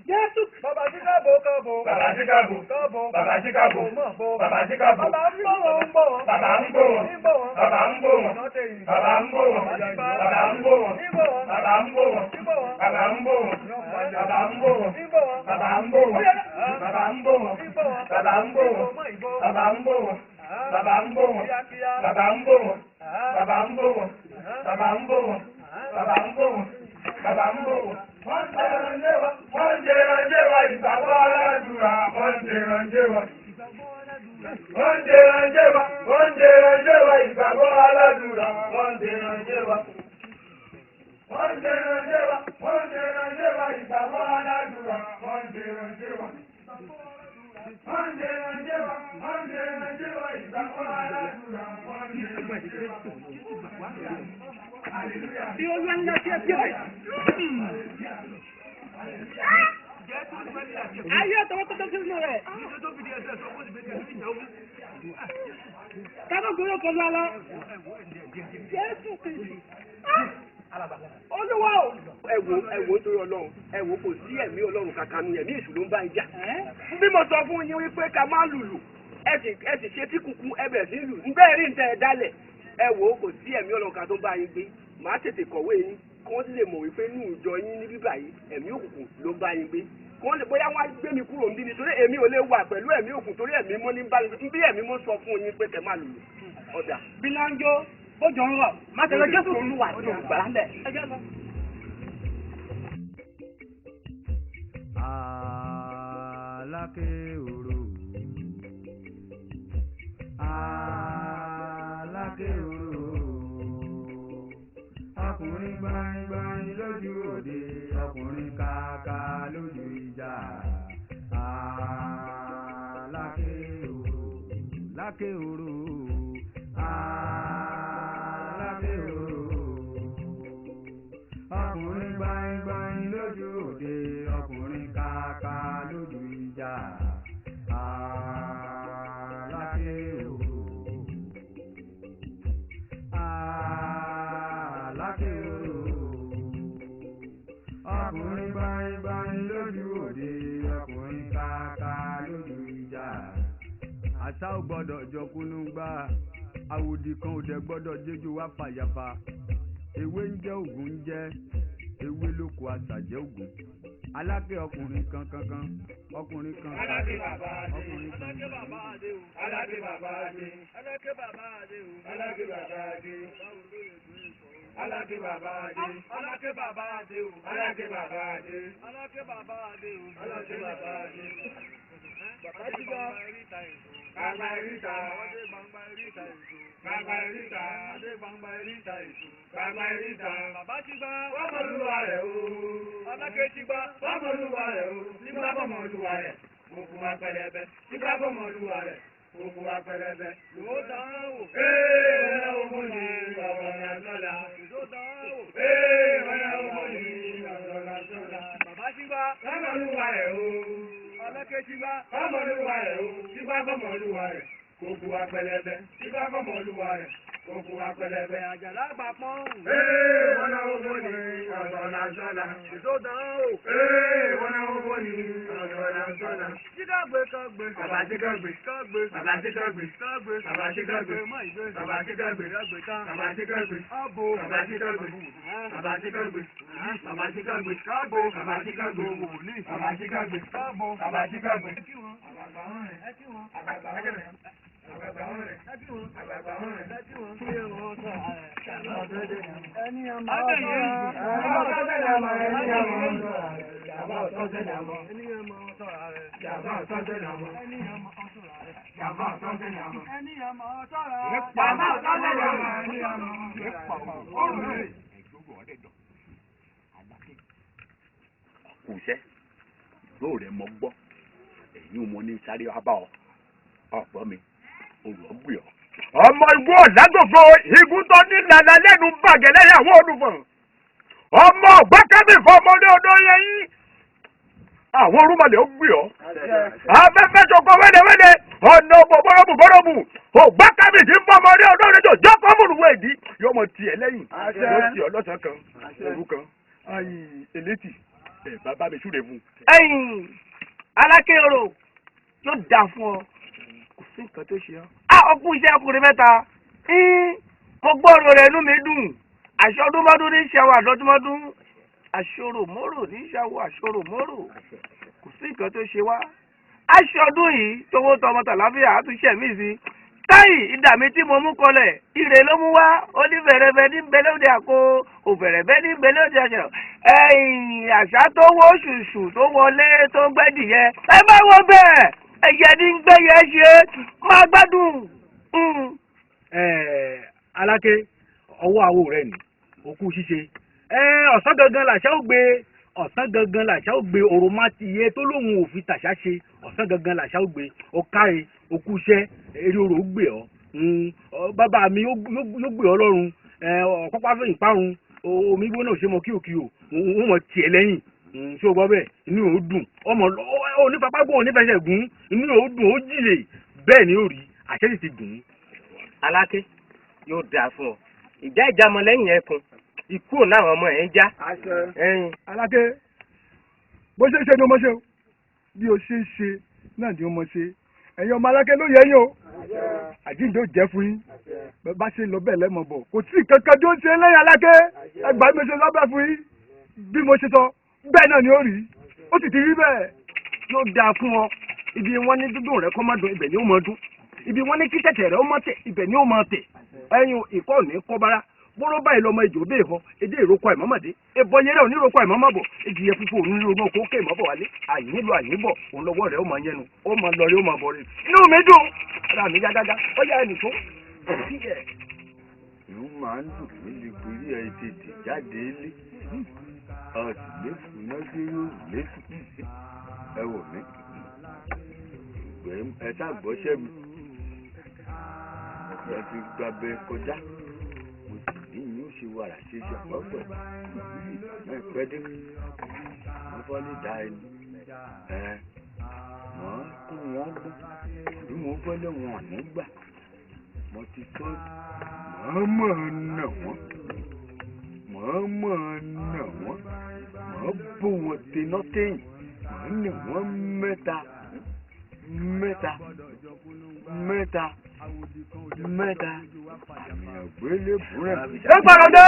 Jésù. Bàbá sí káàbò káàbò. Bàbá sí káàbò. Káàbò. Bàbá sí káàbò. Mọ̀ bò. Bàbá sí káàbò. Bàbá ń bọ̀ wọ́n ń bọ̀ wọ́n. Bàbá ń bọ̀ wọ́n. Ń bọ̀ wọ́n. Bàbá ń bọ̀ wọ́n. Ọ̀nà tẹ̀yìn. Bàbá ń bọ̀ wọ́n. Bàbá Bàbá ń bọ̀ wọ́n. Ń bọ̀ wọ́n. Bàbá ń bọ̀ wọ́n. Ń bọ̀ wọ́n. Bàbá ń bọ̀ wọ́n. Bàbá ń bọ̀ wọ́n. Ń bọ̀ wọ́n. Bàbá ń bọ̀ wọ́n. Bàbá ń bọ̀ wọ́n. Ń bọ̀ wọ́n. Bàbá ń bọ̀ wọ́n. Bàbá ń bọ̀ wọ́n. Bàbá ń bọ̀ wọ́n. Bàbá ń bọ̀ wọ́n. Bàbá ń bọ̀ wọ́n. Bàbá ń bọ̀ wọ́n. Bàbá ń bọ̀ wọ́n. Bàbá ń bọ̀ wọ́n. Wọ́n ń jẹran wa, wọ́n ń jẹran wa, ìgbàgbọ́ aládùúrà, wọ́n ń jẹran wa. Wọ́n ń jẹran wa, wọ́n ń jẹran wa, ìgbàgbọ́ aládùúrà, wọ́n ń jẹran wa. Wọ́n ń jẹran wa, wọ́n ń jẹran wa, ìgbàgbọ́ aládùúrà, wọ́n ń jẹran wa. Wọ́n ń jẹran wa, wọ́n ń jẹran wa, ìgbàgbọ́ aládùúrà, wọ́n ń jẹran wa. Bí ó lọ ń lọ sí ẹbí rẹ̀. Ayé ọ̀tọ̀wọ́ tó tó sínú rẹ̀. Kábọ̀ gbọ́dọ̀ kọlu alọ. Jésù Kristi. Olúwa o. Ẹ wo, ẹ wo, nítorí Ọlọ́run, ẹ wo, kò sí ẹ̀mí Ọlọ́run kankan nu ẹ̀mí èṣù ló ń bá yín jà. Bí mo sọ fún yín wípé ká má lùlù, ẹ sì ṣe tí kúkú ẹ bẹ̀rẹ̀ sí lù. Bẹ́ẹ̀ rí nǹkan ẹ dálẹ̀. Ẹ wo, kò sí ẹ̀mí Ọlọ́run kan tó ń bá yín gbé. Màá tètè kọ̀wé yín kí wọ́n sì lè mọ̀ wípé inú ìjọ yín ní bíbà yìí ẹ̀mí òkùnkùn ló ń bá yín gbé. Kí wọ́n lè bóyá wọ́n á gbé mi kúrò níbí nítorí èmi ò lè wà pẹ̀lú ẹ̀mí òkùnkùn torí ẹ̀mí mọ́ ní bá mi bí ẹ̀mí mọ́ sọ fún yín pé kẹ́ má lùlù. Ọ̀dà. Bí náà ń jó, bójú ń rọ̀, má tẹ̀lé Jésù Olúwa àti Olùgbàlà ńlẹ̀. Ẹ jẹ́ lọ. Aláké òru, Aláké òru, ọkùnrin gbaingbain lójú òde, ọkùnrin kàkà lójú ìjà. Aláké òru, láké òru, Aláké òru, ọkùnrin gbaingbain lójú òde, ọkùnrin kàkà lójú ìjà. Aláké òru, Aláké òru, ọkùnrin gbaingbain lójú òde, ọkùnrin kàkà lójú ìjà. Àṣà ò gbọ́dọ̀ jọkúnú gbá, àwòdì kan ò dẹ̀ gbọ́dọ̀ jẹ́jọ́ wá fàyàfà. Ewé ń jẹ́ ògùn ń jẹ́ ewé lóko, àṣàjẹ́ ògùn. Aláké ọkùnrin kan kankan, ọkùnrin kan Aláké bàbá adé. ọkùnrin kan. Aláké bàbá adé o. Aláké bàbá adé. Aláké bàbá adé o. Aláké bàbá adé. Aláké bàbá adé. Aláké bàbá adé o. Aláké bàbá adé. Aláké bàbá adé o. Aláké bàbá adé. Bàbá ti gbọ́. Gbangba eríta. Gbangba eríta èso. Gbangba eríta. Adé gbangba eríta èso. Gbangba eríta. Bàbá ti gbá. Fọ́mọlúwa rẹ̀ o. Aláké ti gbá. Fọ́mọlúwa rẹ̀ o. Nígbà fọ́mọlúwa rẹ̀. Gbogbo wa pẹlẹbẹ. Nígbà fọ́mọlúwa rẹ̀. Gbogbo wa pẹlẹbẹ. Ló dán wò. Ee ọ̀nà owó ni ọ̀rọ̀ náà sọ́la. Ló dán wò. Ee ọ̀nà owó ni ọ̀rọ̀ náà sọ́la. Bàbá ti gbá. Fọ́mọlúwa rẹ̀ o. Aláké ti gbá. Fọ́mọlúwa rẹ̀ o. Nígbà fọ́mọlúwa rẹ̀. Gbogbo wa pẹlẹbẹ. Nígbà fọ́mọlúwa rẹ̀. Gbogbo wa pẹlẹbẹ. Àjàlá gbà pọ́n. Ee ọ̀nà owó ni ọ̀rọ̀ náà sọ́la. Ló dán wò. Ee ọ̀nà owó ni ọ̀rọ̀ náà sọ́la. Jídàgbé kan gbé. Bàbá jídàgbé. Kan gbé. Bàbá jídàgbé. Kan gbé. Bàbá jídàgbé. Mọ ìgbé. Bàbá jídàgbé. Gbé tán. Bàbá jídàgbé. Ọ̀bọ. Bàbá jídàgbé. Bàbá jídàgbé. Bàbá jídàgbé. Káàbọ̀. Bàbá jídàgbé. Wòlíì. Bàbá jídàgbé. Káàbọ̀. Bàbá jídàgbé. Ẹ kí wọn. Ẹ kí wọn. Àgbàgbà wọn rẹ̀. Àgbàgbà wọn rẹ̀. Ẹ kí wọn. Àgbàgbà wọn rẹ̀. Ẹ kí wọn. Ẹni àmọ́ ọ̀tọ̀ ẹni àmọ́ ọ̀tọ̀ ẹni àmọ́ ọ̀tọ̀ jàmbá ọ̀tọ̀ ẹni àmọ́ ọ̀tọ̀ jàmbá ọ̀tọ̀ ẹni àmọ́ ẹni àmọ́ ọ̀tọ̀ jàmbá ọ̀tọ̀ ẹni àmọ́ ọ̀tọ̀. Kò sẹ́ ìró rẹ̀ mọ gbọ́, èyí mo ní sáré wá bá ọ, ọ̀pọ̀ mi olùọ̀gbìn ọ. Ọmọ igbó ọ̀làgòfò igun tó ní làlà lẹ́nu bàgẹ́ lẹ́yìn àwọn olùfọ̀n. Ọmọ ọ̀gbákẹ́bì fọmọdé ọdọ yẹn yín. Àwọn orúmọlẹ̀ ó gbé ọ. Afẹ́fẹ́ sọkọ wẹ́dẹ́wẹ́dẹ́ ọ̀nà bọ̀bọ̀rọ̀bù bọ̀rọ̀bù. Ògbákẹ́bì tí ń fọmọdé ọdọ rẹ tó jọ́kọ́ múlùwẹ̀ ìdí. Yóò mọ tiẹ̀ lẹ́yìn. Yóò tiẹ̀ lọ́sàn kan, òru kan. Ayi elétì ẹ̀ bàbá mi súre fún. Ẹ̀yin Aláké orò yóò dáa fún ọ, kò sí nǹkan tó ṣe ọ́. A ọkùnrin iṣẹ́ ọkùnrin mẹ́ta, mo gbọ́ ọ̀rọ̀ rẹ̀, inú mi dùn. Àṣọ ọdúnmọ́dún ní ṣàwọ̀ àdọ́dúnmọ́dún, àṣọrò mọ́rò ní ṣàwọ̀ àṣọrò mọ́rò, kò sí nǹkan tó ṣe wá. Aṣọ ọdún yìí tówó tọmọ tàlàfíà àtúnṣe mí sí táyì ìdà mi tí mo mú kọlẹ̀ ire ló mú wá. Ó ní fẹ̀rẹ̀fẹ̀ ní bẹ́lẹ́òdì àkó òfẹ̀rẹ̀fẹ̀ ní bẹ́lẹ́òdì àṣẹ. Ẹ̀yìn àṣà tó wó ṣùṣù tó wọlé tó gbẹ́dìyẹ ẹ má wọ bẹ́ẹ̀, ẹ̀yẹ ní gbẹ́yẹ ṣe máa gbádùn. Aláké, ọwọ́ àwo rẹ ni òkú ṣíṣe. Ọ̀sán gangan làṣà ó gbé, ọ̀sán gangan làṣà ó gbé òròmátìyẹ tó lóun ò fi tàṣà ṣe. Ọ̀sán gangan làṣà ó gbé. Ó káre, òkú iṣẹ́, eré orò ó gbé ọ. Bàbá mi yóò gbé ọ lọ́rùn ọ̀pápá fún ìparun omi gbóná ṣe mọ kíòkíò wọ́n mọ̀ tiẹ̀ lẹ́yìn. Ṣé o gbọ́ bẹ́ẹ̀? Inú yóò dùn ọmọ onífapágbó onífẹsẹ̀ gún, inú yóò dùn ó jìlè bẹ́ẹ̀ ni ó rí, àṣẹ sì ti gùn. Aláké, yóò dáa fún ọ. Ìjà ìjàmọ lẹ́yìn ẹkùn ikú ò náà ọmọ ẹ̀ ń já. Aláké, bó ṣe ń ṣe ni o mọ̀ ṣe o, bí o ṣe ń ṣe náà ni o mọ̀ ṣe. Ẹ̀yin ọmọ Aláké ló yẹ yín o, àjíǹde ó jẹ́ fún yín. Bẹ́ẹ̀ bá ṣe lọ bẹ́ẹ̀ lẹ́mọ̀ bọ̀, kò sí kankan tó ń ṣe lẹ́yìn Aláké. Ẹgbàá mi ṣe lọ́bẹ̀ fún yín, bí mo ṣe sọ bẹ́ẹ̀ náà ni ó rí, ó sì ti rí bẹ́ẹ̀. Yóò dáa fún ọ. Ibi wọn ní dúdùn rẹ kọ́ má dùn, ibẹ̀ ni ó máa dún. Ibi wọn ní kí tẹ̀tẹ̀ rẹ ó má tẹ̀, ibẹ̀ ni ó máa tẹ̀. Ẹ̀yin ìkọ́ ò ní kọ́ bára bóró báyìí lọmọ ìjò bẹ́ẹ̀ họ èdè ìrókò àìmọ́mọ́dé ẹbọ yẹrẹ òní ìrókò àìmọ́mọ́bọ̀ ìjìyẹ funfun òní ìrókò kó kéè mọ́bọ̀ wálé àyìnlọ àyìnbọ̀ òun lọ́wọ́ rẹ̀ ó máa yẹnu, ó máa lọ rí, ó máa bọ̀ rí. Inú mi dùn, ara mi yá gágá, ó yá ẹnì tó. Ìlú máa ń dùn mí lè torí ẹ tètè jáde ilé ọtí lẹ́sùn náà dé yóò lẹ́sùn. Ẹ wò mí, ẹ ṣàgbọ́sẹ́ mi, ẹ ti gbàbẹ kọjá, mo sì ní yín ó ṣe wàrà ṣe ṣe àpapọ̀ ẹ pẹ́ dé wọ́n fọ́ lè dá ẹni ẹ wọ́n kó wọ́n gbọ́ bí wọ́n fọ́lẹ́ wọn ò ní gbà. Mo ti tó mọ̀ọ́mọ̀ nà wọ́n, mọ̀ọ́mọ̀ nà wọ́n, mọ̀ọ́ bó wọn tẹná tẹ̀yìn, mọ̀ọ́ nà wọ́n mẹ́ta mẹ́ta mẹ́ta mẹ́ta àmì àgbélébùú rẹ̀. Ẹ gbọ́dọ̀ dé.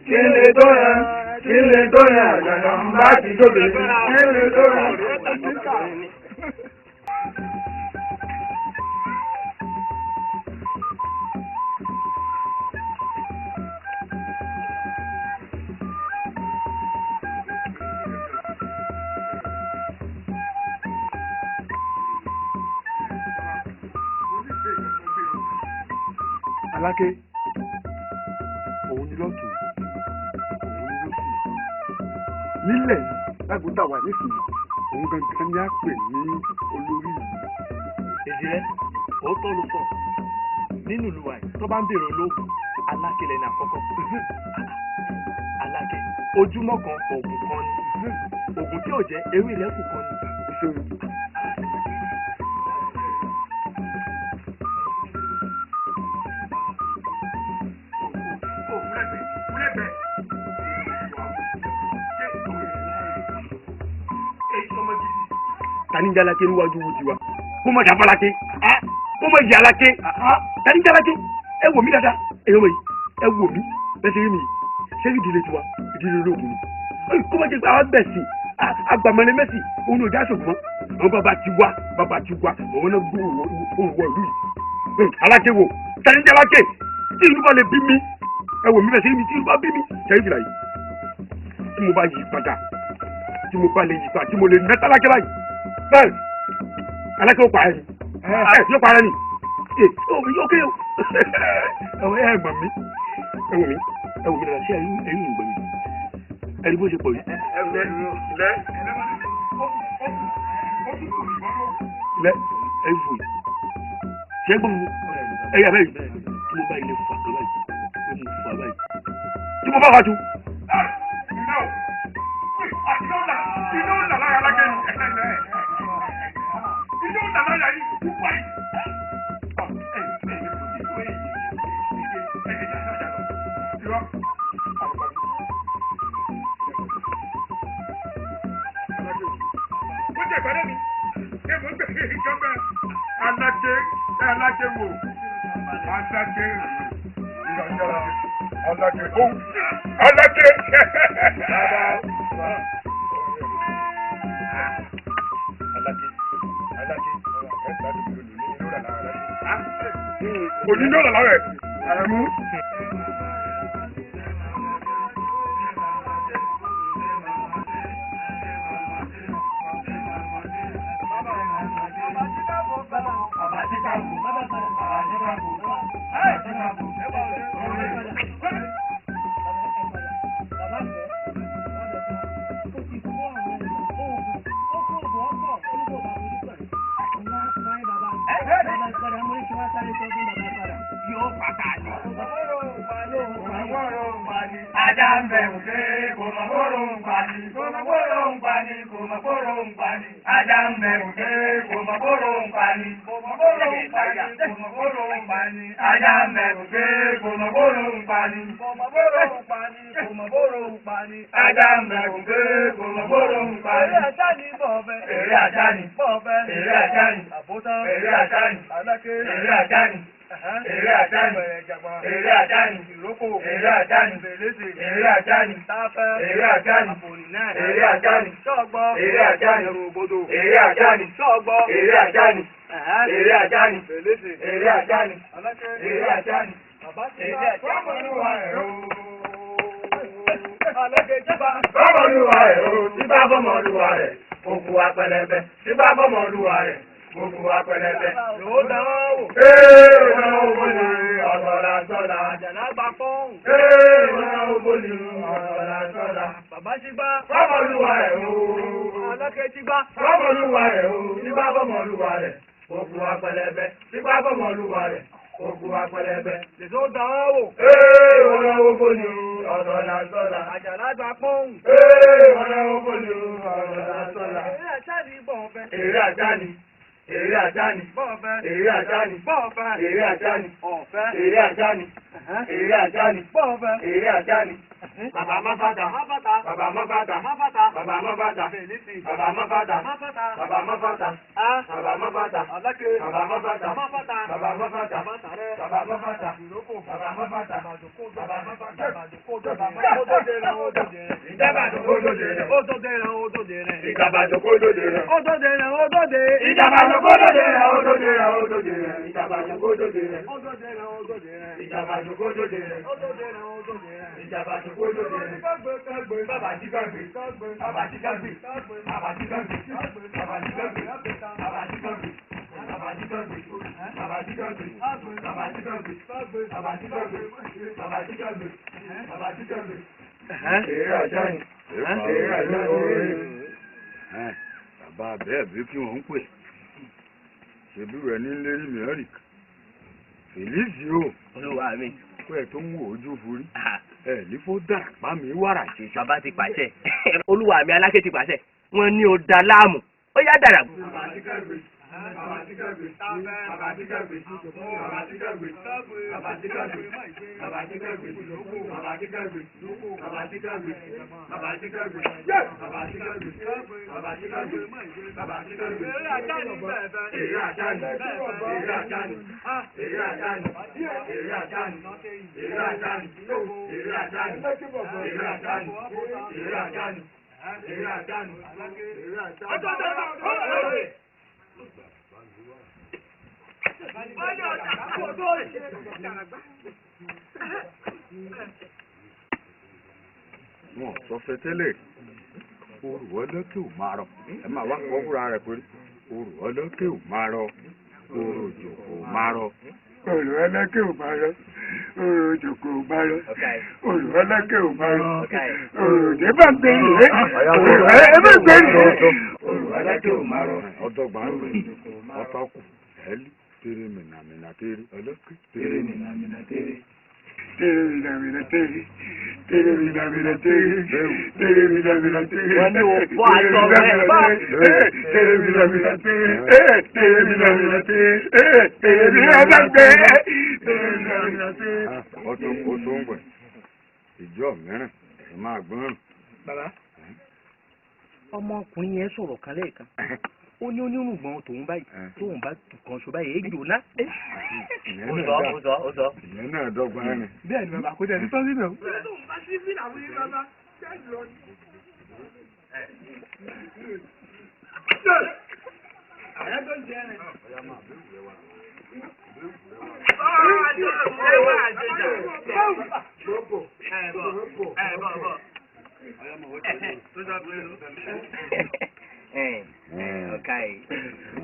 Kíni tó yẹ? Kíni tó yẹ? Àjànà ń bá ti jóbìnrin. Kíni tó yẹ? Aláké, òun ni lọ́tún, òun ni lọ́sì nílẹ̀ lágbóta wà nísìnyí, òun gangan ni a pè ní olórí ìlú. Èjì rẹ, òótọ́ ló sọ. Nínú ìlú wa yìí, tó bá ń bèrè olóògùn, Aláké lẹni àkọ́kọ́. Aláké, ojúmọ́ kan oògùn kan ni, oògùn tí ò jẹ́ ewé ìlẹ́kùn kan ni. Tani jalake níwájú wo tiwa kó mọ jàfalake, kó mọ jalake. Tani jalake? Ẹ wò mí dáadáa, ẹ yọ wọ yìí, ẹ wò mí bẹ́ẹ̀ ṣe rí mi. Ṣé ìdílé tiwa ìdílé olóògùn ni? Kó mọ jẹ pé àwọn bẹ̀sì agbàmọ̀lẹ́ mẹ́sì òun ò já sògùn mọ́. Àwọn bàbá tiwa, bàbá tiwa, òun náà gbó òun wọ ìlú yìí. Aláké wo tani jalake? Tí ìlú bá lè bí mi, ẹ wò mí bẹ́ẹ̀ ṣe rí mi, tí ìlú bá bí mi, ṣe é fìlà yìí tí mo bá yí padà, tí mo bá lè yí padà, tí mo lè mẹ́ta lákẹ́ báyìí bẹ́ẹ̀, Aláké ó pa ẹ ni, ẹ yóò pa ẹ ni. Ẹ ó kéwò ẹ gbọ̀n mi, ẹ wò mí, ẹ wò mí dáadáa. Ṣé ẹ̀yin ń gbọ̀n mi? Ẹ rí bó ṣe pọ̀ yìí. Ilẹ̀ ẹ̀ fò yìí. Ṣé gbọ́n mi? Ẹ yà bẹ́ẹ̀ tí mo bá ilé fà kan báyìí, tí mo fà báyìí. Tí mo bá wá ju. Bàbá bẹ́ẹ̀ bí kí wọ́n ń pè ṣebí rẹ̀ ní lérí mìíràn Fèlísì o olúwa mi kó ẹ tó ń wò ojú forí ẹ nífó dàràpá mi wàrà ṣe. Bàbá ti pàṣẹ, olúwa mi Aláké ti pàṣẹ, wọ́n ní o da láàmú, ó yá dàrà. Wọn sọ fẹ́ tẹ́lẹ̀ orù ọlọ́kẹ́ ò máa rọ, ẹ máa wá kọ́ fúnra rẹ̀ pé orù ọlọ́kẹ́ ò máa rọ, orù òjòkó máa rọ. Orù ọlọ́kẹ́ ò máa rọ, orù òjòkó máa rọ, orù ọlọ́kẹ́ ò máa rọ, orù òjò bá ń gbé rèé, orù ẹ bá ń gbé rèé. Orò alákẹ́ ò máa rọ. Ọ̀dọ́gba ń rìn ọ̀tọ́kù ẹ̀ẹ́lì tèrè mìnàmìnà tèrè ọlọ́kẹ́ tèrè mìnàmìnà tèrè. Tèrè mìnàmìnà tèrè tèrè mìnàmìnà tèrè tèrè mìnàmìnà tèrè. Wọ́n ní o bọ́ aṣọ rẹ̀ bá. Tèrè mìnàmìnà tèrè tèrè mìnàmìnà tèrè tèrè mìnàmìnà tèrè tèrè mìnàmìnà tèrè. Ọtún ó tó ń gbẹ ìjọ mìíràn ẹ máa gbọ́n. Bàbá, ọmọkùnrin yẹn sọ̀rọ̀ kan lẹ́ẹ̀kan, ó ní onírùngbọ̀n tòun báyìí, tóun bá kàn ṣọ báyìí ejò ná. Ó sọ, ó sọ, ó sọ. Ìyẹn náà dọ́gba ni. Bẹ́ẹ̀ ni bàbá, kò tẹ̀ sí tọ́sí náà. Tóun bá sí fìlà fún yín bàbá, ṣé lọ ni. Àyà tó ń jẹ ẹrin.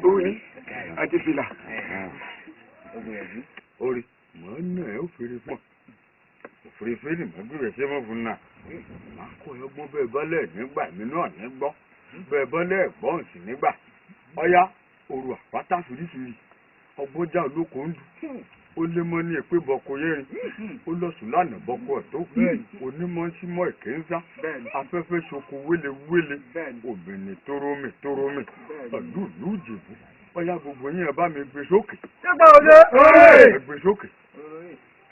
Orí àti fìlà. Orí mọ̀ ń nà ẹ́ òfèrè pọ̀. Òfèrèfé ni mọ̀ gbèrè ṣé mọ̀ fún náà. Màá kọ́ ẹ gbọ́ bẹ́ẹ̀ bọ́lẹ̀ nígbà mi náà ní gbọ́. Bẹ́ẹ̀ bọ́lẹ̀ gbọ́n sì nígbà. Ọ̀yá òru àpáta fìrífìrí. Ọgbọ́njà olóko ń dùn. Ó lé mọ́ ní èpè bọ́kọ yẹ́rin. Ó lọ́sùn lánàá bọ́kọ ẹ̀tọ́. Onímọ̀ sí mọ́ èké ń sá. Afẹ́fẹ́ ṣoko wélewéle. Òmìnir tórómì tórómì. Pẹ̀lú ìlú Ìjẹ̀bú. Ọ̀yá gbogbo yín ẹ bá mi gbé sókè. Ẹ gbé sókè.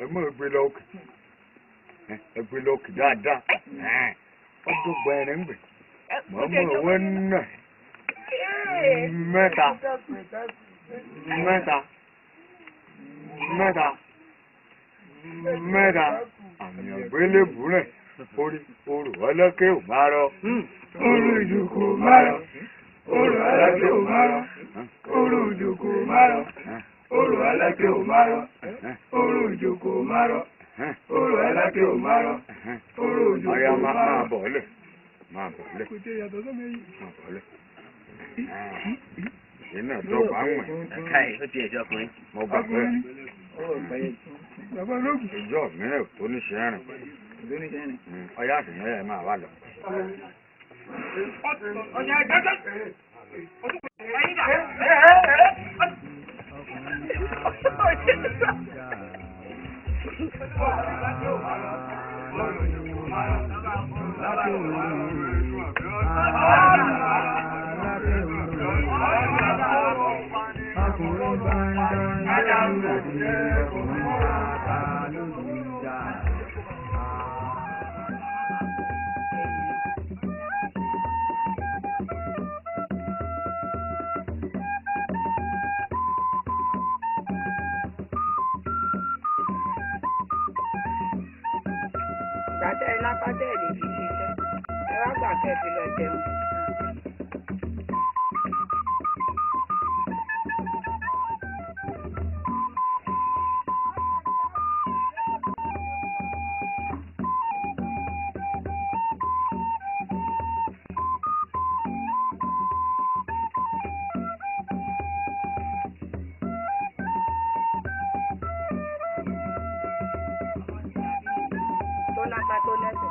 Ẹ mọ̀ gbé lọ òkè. Ẹ gbé lọ òkè dáadáa. Ọdún gba ẹrin ń gbè. Mọ̀ọ́mọ̀ wọn nà. Mẹ́ta. Mẹ́ta. Mẹ́ta. Mẹ́ta. Àmì àgbélébùú rẹ̀. Orí orò ọlọ́kẹ́ ò máa rọ. Orò ìjòkó máa rọ. Orò alákẹ́ ò máa rọ. Orò ìjòkó máa rọ. Orò alákẹ́ ò máa rọ. Orò ìjòkó máa rọ. Orò alákẹ́ ò máa rọ. Orò ìjòkó Ọ̀yá máa rọ. máa bọ̀ lẹ̀. Máa bọ̀ lẹ̀. Kò jẹ́ ìyàtọ̀ sọ́mọ yìí. Máa bọ̀ lẹ̀. Ìyẹn náà dọ́gba ń wẹ̀. Káì, ó ti ẹ̀jọ́ ọkùnrin. Mo gbà bẹ́ẹ̀. Bàbá ológun. Ìjọ mìíràn tó ní ṣe rìn. Ọ̀yá àtìyàn ẹ̀ máa wà lọ. Gbàtẹ́ lápá tẹ́ lè fi ṣiṣẹ́, ẹ wá gbà kẹ́ fi lọ jẹun. Tó lápá tó lẹ́sẹ̀.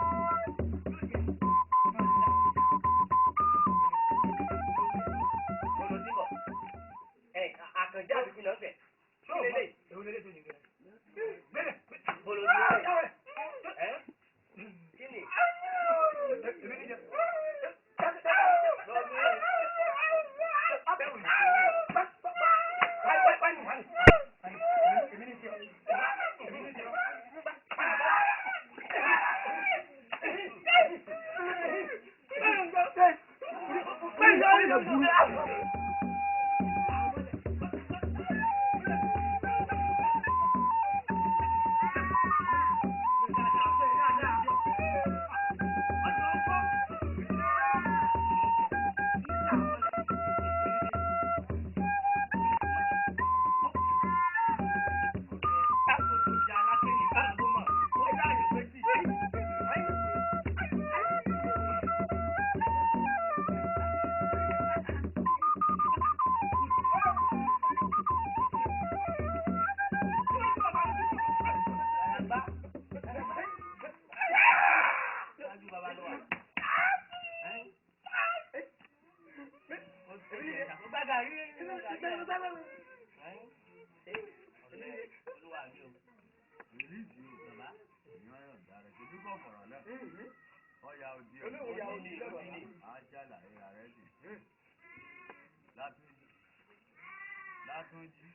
Látúnjí.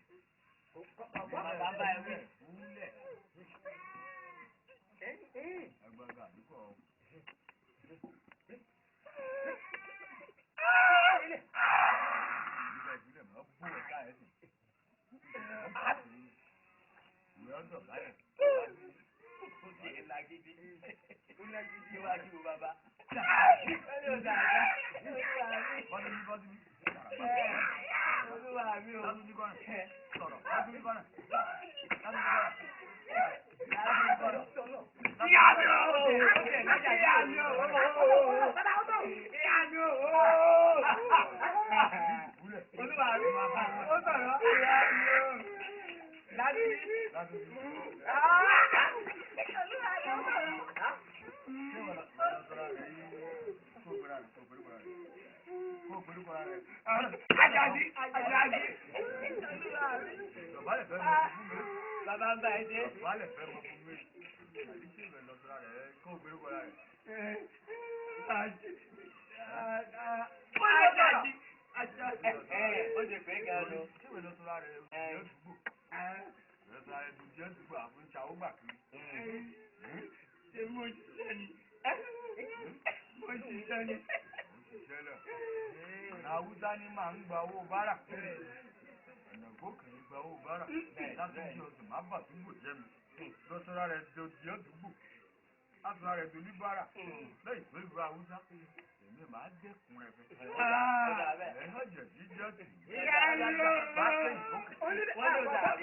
Bàbá ẹ wí. Fúlẹ̀. Ẹgbàgbà àdúgbò. Ìgbà ìbílẹ̀ máa bú ẹ̀ka ẹ̀ sìn. Ìwé ọ̀dọ̀ báyìí. Ó ti ẹ̀ lágídí. Ó lágídí iwájú bàbá. Bọ́dúnbí bọ́dúnbí. Olúwa mi o. Látúnjí kọ́nà. Sọ̀rọ̀. Látúnjí kọ́nà. Látúnjí kọ́nà. Látúnjí kọ́nà. Ìyá mi o! Ìyá mi o! Ìyá mi o! Olúwa mi ó sọ̀rọ̀. Ìyá mi o. Látúnjí. Àjàdí! Àjàdí! Bàbá ń bá ẹ dé. Wálẹ̀ fẹ́ mọ fún mi. Àdìsí ìbẹ̀ lọ́sọ̀rọ̀ rẹ̀ kó gbérúkọ rẹ̀. Àjàdí. Àjàdí. Ó ṣe pé gan lọ. Ṣé ìwé lọ́sọ̀rọ̀ rẹ̀ yóò dùgbò? Lọ́sọ̀rọ̀ rẹ̀ dùn jẹ́ dùgbò àfúnṣà ó gbà kiri. Ṣé mo ṣiṣẹ́ ni? Mo ṣiṣẹ́ ni. Mo ṣiṣẹ́ lọ. Ọ̀nà Haúsá ni màá ń gba owó bárà. Ọ̀nà gòkè ń gba owó bárà. Látúnjí ọ̀sùn má bà túbò jẹ́ mi. Lọ́sọ̀rọ̀ rẹ̀ dùn jẹ́ dùgbò. Lọ́sọ̀rọ̀ rẹ̀ dùn ní bárà. Lẹ́yìn pé ìlú Haúsá. Èmi máa dẹ́kun rẹ̀ fẹ́. Ẹ̀ hàn jẹ̀ sí jẹ́ tì. Ìyá mi o! Bá tẹ̀yìn lókè.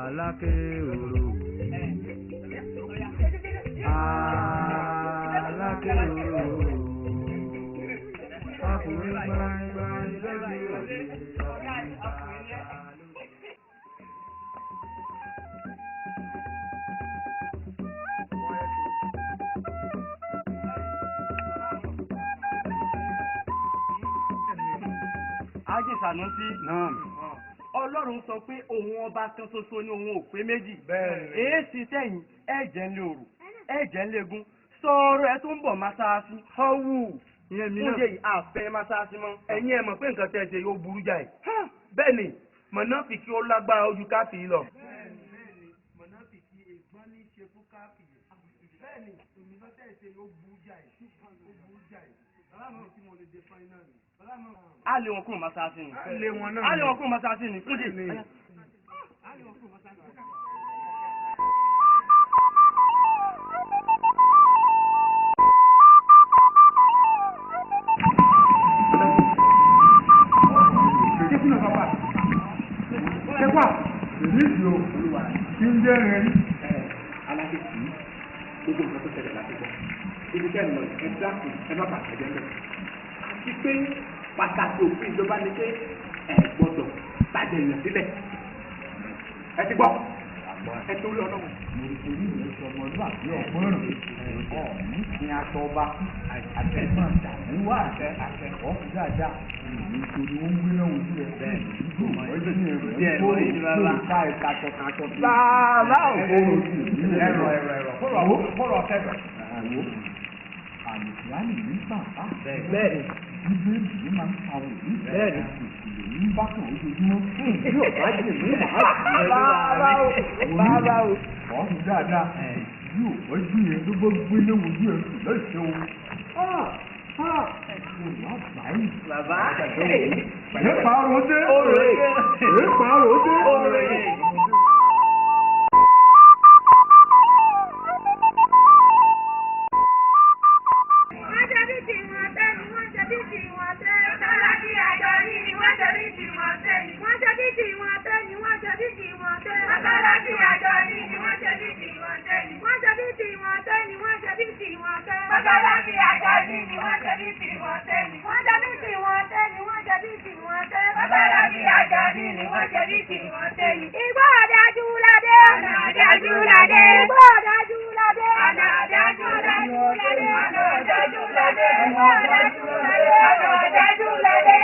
Aláké òrò. Aláké òrò. Ọkùnrin gbangban lójú òde. Ájì Sànúsí. Ọlọ́run sọ pé òun ọba kan ṣoṣo ni òun ò pé méjì. Èésì sẹ́yìn ẹ̀jẹ̀ ń lé òrò ẹ̀jẹ̀ ń léegun sọ̀rọ̀ ẹ tó ń bọ̀ másáàsì. Ọ̀wù fúnjẹ yìí àfẹ́ másáàsì mọ́. Ẹ̀yin ẹ̀ mọ̀ pé nǹkan tẹ́ ẹ ṣe yóò burú jáì. Bẹ́ẹ̀ ni mọ̀nàfìkì ó lágbára ojú káfíì lọ. Bẹ́ẹ̀ni mọ̀nàfìkì ègbọ́n ní í ṣe fún káfíì. Bẹ́ẹ̀ni nǹkan tẹ́ ẹ ṣe yóò burú jáì. Ó burú jáì. Bàbá mi tí mo lè dé fún iná mi. A lé wọn kúrò mọ́sáàsì ni. A lé wọn náà A lé wọn kúrò mọ́sáàsì ni. Fúnjẹ. A lé wọn kúrò mọ́sáàsì ni. Kí ń jẹ́ rẹ̀ rí. Aláké kì í gbogbo nǹkan tó ṣẹlẹ̀ láti gbọ́. Ibi tẹ́ ẹ lọ ẹ dákun ẹ má bàa jẹ́ lọ. Àti pé pàtàkì òfin ìjọba ni pé ẹ gbọ́dọ̀ bàjẹ́ èèyàn sílẹ̀. Ẹ ti gbọ́. Ẹ torí Ọlọ́run. Orí mi sọmọlúwàbí ọgbọ́n rẹ̀ ọ̀ọ́nì ní aṣọ ọba àtẹ̀gbọ́n dàmúwà àtẹ̀kọ́ dáadáa nítorí wọ́n ń gbéná ojú rẹ̀ bẹ́ẹ̀ ká ẹ̀ka tọkatọ. Bàbá ò ẹ̀rọ ẹ̀rọ ẹ̀rọ fọlọ kẹfẹ. Àlùkùránì ní bàbá Bẹ́ẹ̀ni. Bíbélì ló máa ń pa òní. Bẹ́ẹ̀ni. Èsì lè ní bákan ojoojúmọ́. Bí ò bá jì mí màá Bàbá o. Bàbá o. Ọ̀hún dáadáa. Bí ò bá jí yẹn tó bá gbélé wojú ẹ̀ sùn lẹ́sẹ̀ o. Bàbá. Èèpà ròde. Èèpà ròde. Wọ́n ṣe bí ti wọn tẹ́ ni wọ́n ṣe bí ti wọn tẹ́. Tọ́lá kí àjọ rí Bàbá mi àjàdí ni wọ́n jẹ bí tí wọ́n tẹ́ ni. Wọ́n jẹ bí tí wọ́n tẹ́ ni. Wọ́n jẹ bí tí wọ́n tẹ́. Bàbá mi àjàdí ni wọ́n jẹ bí tí wọ́n tẹ́ ni. Igbó ọ̀dájú ládé. Ọ̀nà ọ̀dájú ládé. Igbó ọ̀dájú ládé. Ọ̀nà ọ̀dájú ládé. Ọ̀nà ọ̀dájú ládé. Ọ̀nà ọ̀dájú ládé. Ọ̀nà ọ̀dájú ládé.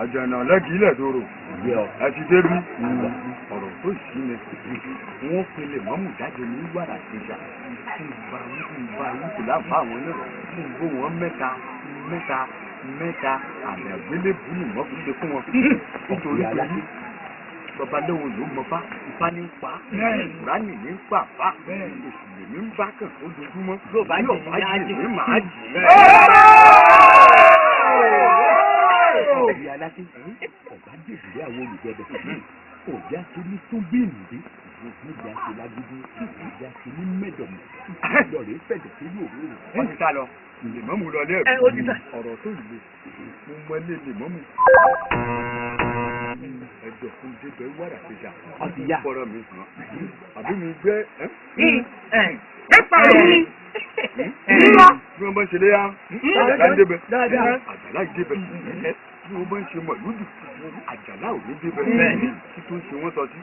Àjànà lẹ́gìílẹ̀ dòrò ẹ ti débí ọ̀rọ̀ tó sì ni wọ́n pe lè mọ́mù jáde ní wàrà ìjà kí n bá wí kí n bá wí kò láǹfà àwọn náà kí n bó wọn mẹ́ta mẹ́ta mẹ́ta àmì àgbélébùú ni wọ́n fi ṣe fún wọn nítorí pé babaláwo ló mọ bá ifá ní pa kùránì ní pa pa èsì lèmi ń bá kàn lójoojúmọ́ yóò bá jì mí màá jì mí. Ọ̀bí aláṣẹ ọ̀bá dèbìrì àwọn olùgbẹ̀bẹ̀ òbí àti ní túnbíìnì bí níbi àti lágídí níbi àti ní mẹ́dọ̀mọ̀ lọ́ọ̀rẹ́ fẹ̀dọ̀ sí yóò wúrò. Wọ́n ti sá lọ lèmọ́mù lọ ní ẹ̀kú ọ̀rọ̀ tó le mo mọ ilé lèmọ́mù. Ẹjọ́ fún débẹ̀ wàrà péjà fọ́rọ̀ mi hàn àbí mi gbẹ́. Ẹ pàrọ̀ mi. Bí wọ́n bá ń ṣe léyà àjàlá ń débẹ̀ àjàlá ń débẹ̀ bí wọ́n bá ń ṣe mọ̀lúdù àjàlá ò ní débẹ̀ kí tó ń ṣe wọ́n sọ sí.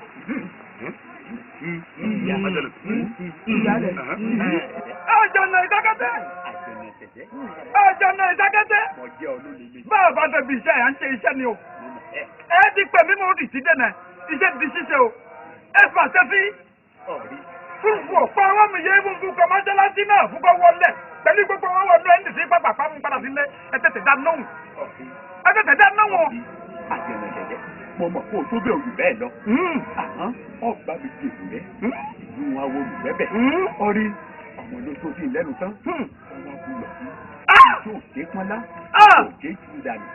Àjànà ìdákẹ́tẹ́. Àjànà ìdákẹ́tẹ́. Bá a bá fẹ́ bí iṣẹ́ à ń ṣe iṣẹ́ ni o. Ẹ ti pè mí mo rì sí dènà iṣẹ́ ti ṣíṣe o. Ẹ fàṣẹ sí. Fúnfún ọ̀pọ̀ àwọn mi yé fúnfún kọ mọ́ṣáláṣí náà fún kọ́ wọlé pẹ̀lú gbogbo wọn wọlé ẹni tí pápá pàmò padà sílé ẹ tètè dá lóhùn. Ẹ tètè dá lóhùn. Àjànà jẹjẹ mo mọ̀ kó o tó bẹ́ẹ̀ òjò bẹ́ẹ̀ lọ. Àmọ́ ọgbà mi dèbò rẹ ìlú wọn awo olùgbẹ́bẹ̀ ọrí ọmọ ló tó sí lẹ́nu tán ọmọ abúlọ̀ tó dé pọ́nlá tó dé jù dànù.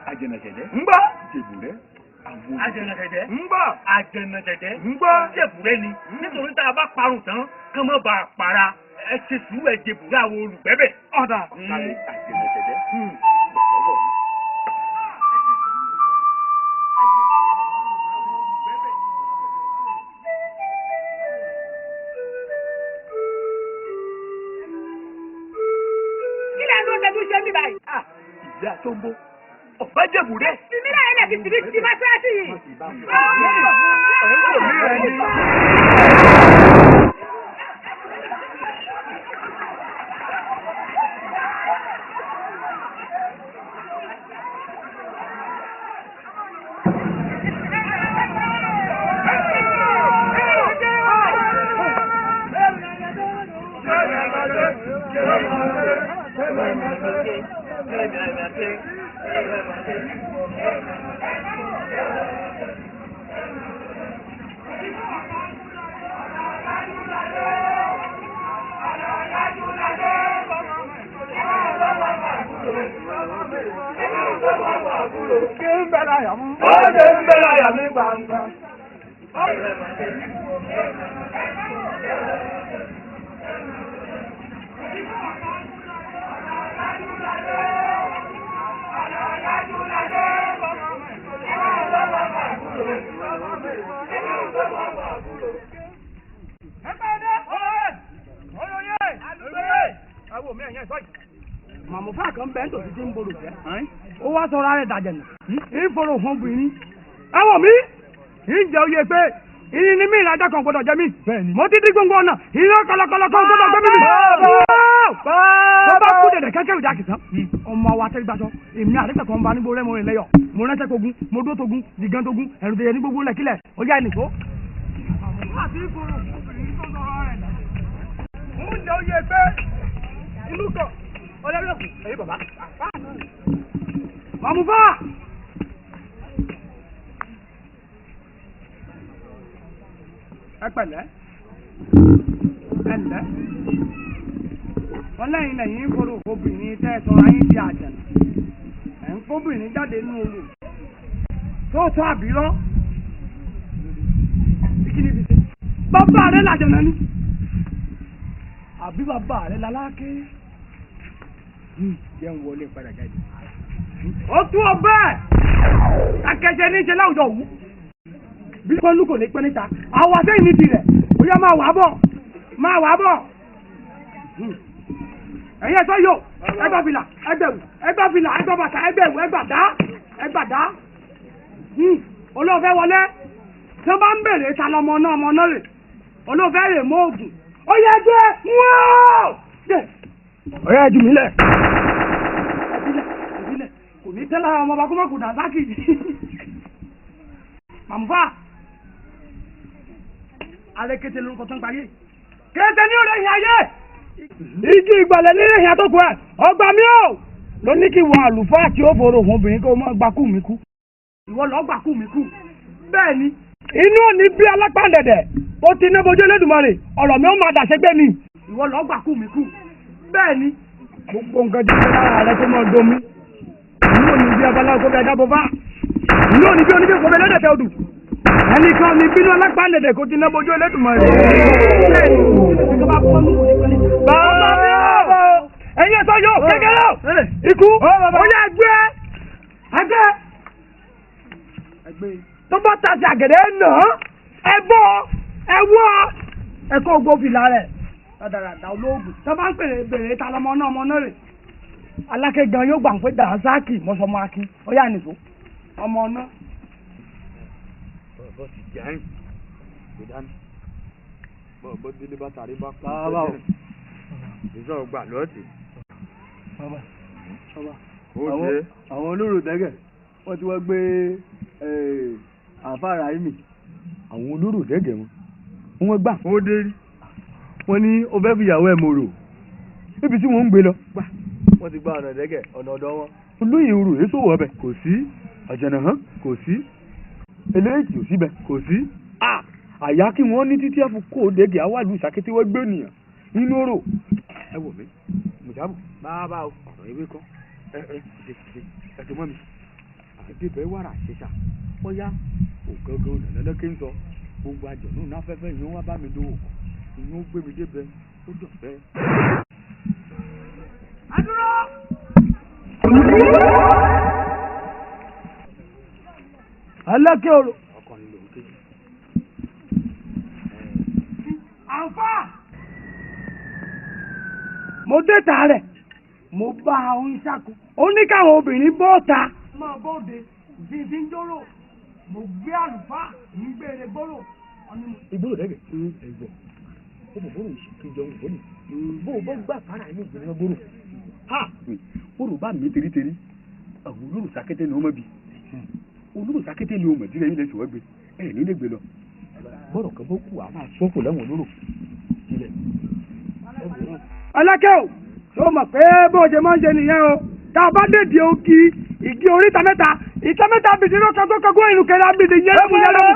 Àjànà jẹjẹ ń gbọ́. Dèbò rẹ. Àjànàjẹ̀dẹ̀ ń gbọ́. Àjànàjẹ̀dẹ̀ ń gbọ́. Jẹ̀bùrẹ́ ni nítorí tá a bá parun tán kán mọ́ bá a para ẹ ṣe sùúrù ẹ jẹ̀bùrẹ́ àwọn olùgbẹ́bẹ̀. Ọ̀dà. Àjànàjẹ̀dẹ̀. Kí lẹ́nu ló ń tẹ́jú ṣe mí báyìí? Ìyá tó ń bọ̀ ọ̀bá jẹ̀bùrẹ́. Ìmílẹ̀ yẹn lè fi tìbí ti mọ́ṣáláṣí yìí. Màmúfà kan bẹ́ẹ̀ tó ti ti ń bolo jẹ́. Ó wá sọ̀rọ̀ rẹ̀ dàjẹ̀nà. Ń fọ̀rọ̀ hàn bìnrin. Ẹ̀wọ̀n mi, ń jẹ́ oyè pé Ìrìn ni mí ìrajà kan gbọ́dọ̀ jẹ mí. Mo ti di gbogbo ọ̀nà. Ìran kọlọkọlọ kan gbọ́dọ̀ gbé mi. Tó bá kú dẹ̀dẹ̀ kẹ́kẹ́ ìjà kìsàn. Ọmọ wa tẹ́lẹ̀ gbàsọ. Èmi àdẹ́sẹ̀ kan bá níbo rẹ́ mo rìn lẹ́yọ̀. Mo ránṣẹ́ togun, mo dó togun, jìgàn togun, ẹ̀rù tẹ̀yẹ ní gbogbo lẹ̀kílẹ̀. Ó yá ẹnìkó. Oúnjẹ oyè pé inú kan ọlọ́run ẹ̀yìn bàbá. Màmúfà. Ẹ pẹ̀lẹ́, ẹ ǹlẹ́, wọ́n lẹ́yìn lẹ́yìn ń fọ̀rọ̀ obìnrin tẹ́ ẹ sọ̀rọ̀ ayé di àjànà, ẹ̀ ń fọ́bìnrin jáde nínú olù tó tó àbírọ́ kíni fi ṣe bàbá rẹ làjànà ni àbí bàbá rẹ laláké jẹ́ ń wọlé padà jáde. Ó tún ọ bẹ́ẹ̀ akẹ́jẹ́ ní í ṣe láwùjọ òwú bí kọ́lù kò ní pẹ́ níta àwọn àtẹ́yìn níbi rẹ̀ bóyá máa wà bọ̀ máa wà bọ̀. Ẹ̀yin ẹ̀sọ́ yóò ẹgbà fìlà ẹgbẹ̀wù ẹgbà fìlà ẹgbà bàtà ẹgbẹ̀wù ẹgbàdá ẹgbàdá. Olóòfẹ́ wọlé tí wọ́n bá ń bèrè ta lọmọ náà ọmọ náà rè olóòfẹ́ rè mọ́ ògùn ó yẹ gbé wọ́ọ̀ ọ̀yá ẹ̀jú mi lẹ̀ ẹ̀bílẹ̀ ẹ̀bílẹ̀ kò ní tẹ́lá ọmọ ọba kó má kù dàsákì. Màmúfà alẹ́kété lórúkọ tó ń parí kété ní òde ìhìn ayé igi ìgbàlẹ̀ ní ìhìn àtọ́kù ẹ̀ ọgbà mi ò ló ní kí wọ àlùfáà tí ó fòrò òun obìnrin kó mọ́ gbakú mi kú ìwọ lọ́ọ́ gbakú mi kú bẹ́ẹ̀ ni inú ò ní bí alápàdẹ̀dẹ̀ ó ti ní bojú Elédùmarè ọ̀rọ̀ mi ó máa dàṣẹ́ gbé mi ìwọ lọ́ọ́ gbakú mi kú bẹ́ẹ̀ ni gbogbo nǹkan jẹ́ pé lára rẹ tó máa domi inú ò ní bí abaláwo kó bẹ dábọ̀ bá inú ò ní bí oníbí kó bẹ lẹ́dẹ̀tẹ̀ odù ẹnìkan ní bínú alápàdẹ̀dẹ̀ kó ti ná bojú Elédùmarè. Bàbá mi ò ẹ̀yin ẹ̀sọ́ yóò kékeré ikú ó yà gbé ẹgbẹ́ tó bá ta sí àgẹ̀dẹ̀ nà ẹ bọ́ ẹ wọ́ ẹ kó gbó fìlà rẹ̀ rádaràdà olóògùn tó bá ń pèrè bèrè ta lọmọ náà ọmọ náà rè alákẹ́gan yóò gbà ń pé dànsákì mọ́sọmọ́ akin ó yà nìṣó ọmọ náà. Bọ́ọ̀bọ́ ti jẹ́ àyìn gbé dání bọ́ọ̀bọ́ délé bá tàrí bá kú ìṣọ́ gbà lọ́ọ̀tì. Àwọn olóró dẹ́gẹ̀ wọ́n ti wá gbé àáfàá Ráìmì. Àwọn olóró dẹ́gẹ̀ wọn wọ́n gbà fún ó dé rí. Wọ́n ní ó fẹ́ fìyàwó ẹ̀ mòrò níbi tí wọ́n ń gbé lọ. Wọ́n ti gba ọ̀nà dẹ́gẹ̀ ọ̀nà ọ̀dọ̀ wọn. Olóyè orò èso wọ̀ ọbẹ̀. Kò sí. Àjànà hàn. Kò sí. Eléyìí ò síbẹ̀. Kò sí. Àyà kí wọ́n ní títí àfọ kó dẹ́gẹ̀ awàlú ìsàkété wọ́n gbé ènìyàn nínú orò. Ẹ wò mí mùsàbù. Bàbá o. Ọ̀rọ̀ ewé kọ́ ẹ ẹ ṣe ṣe ẹ tó mọ́ mi. Àdébẹ̀ wàrà ṣẹṣà bóyá ògangan nàlọ́lọ́kẹ́ ń sọ gbogbo àjọ̀nù náfẹ́fẹ́ ìyẹn wá bá mi dòwò kọ́ ìyẹn ó gbé mi débẹ̀ ó dọ̀fẹ́. Adúró. Alákẹ́ orò. Ọkùnrin lòún kejì. Àǹfà. Mo dé ta rẹ̀, mo bá òun ṣàkó. Ó ní káwọn obìnrin bọ́ọ̀ta. Máa bóde, fífi ń dóró. Mo gbé àlùfáà ń gbére gbóró. Ìgbóró dẹ́gẹ̀. Ẹ̀gbọ́n ó bò bóró ìṣèkejì ọ̀hún bò ní. Bó o bọ́ gbà fara inú ìgbìmọ̀ gbóró. Ha! Bóró bá mi teriteri. Àwọn olóró sakété ni wọ́n mọ̀ bí. Olóró sakété ni o mọ̀ dílé yín lè sọ̀rọ̀ gbé. Ẹ̀ ní lè gbé lọ. Bọ́rọ̀ kan bó kù á máa sọ́kù lẹ́wọ̀n olóró. Ilẹ̀. Alákẹ́ o, tó mọ̀ pé bó o ṣe máa ń ṣe nìyẹn o. Tá a bá dèdè ògì igi oríta mẹ́ta, ìta mẹ́ta bìtì ló kan tó kan kó ìlú kẹrẹ abìtì yẹlẹ́mú yẹlẹ́mú.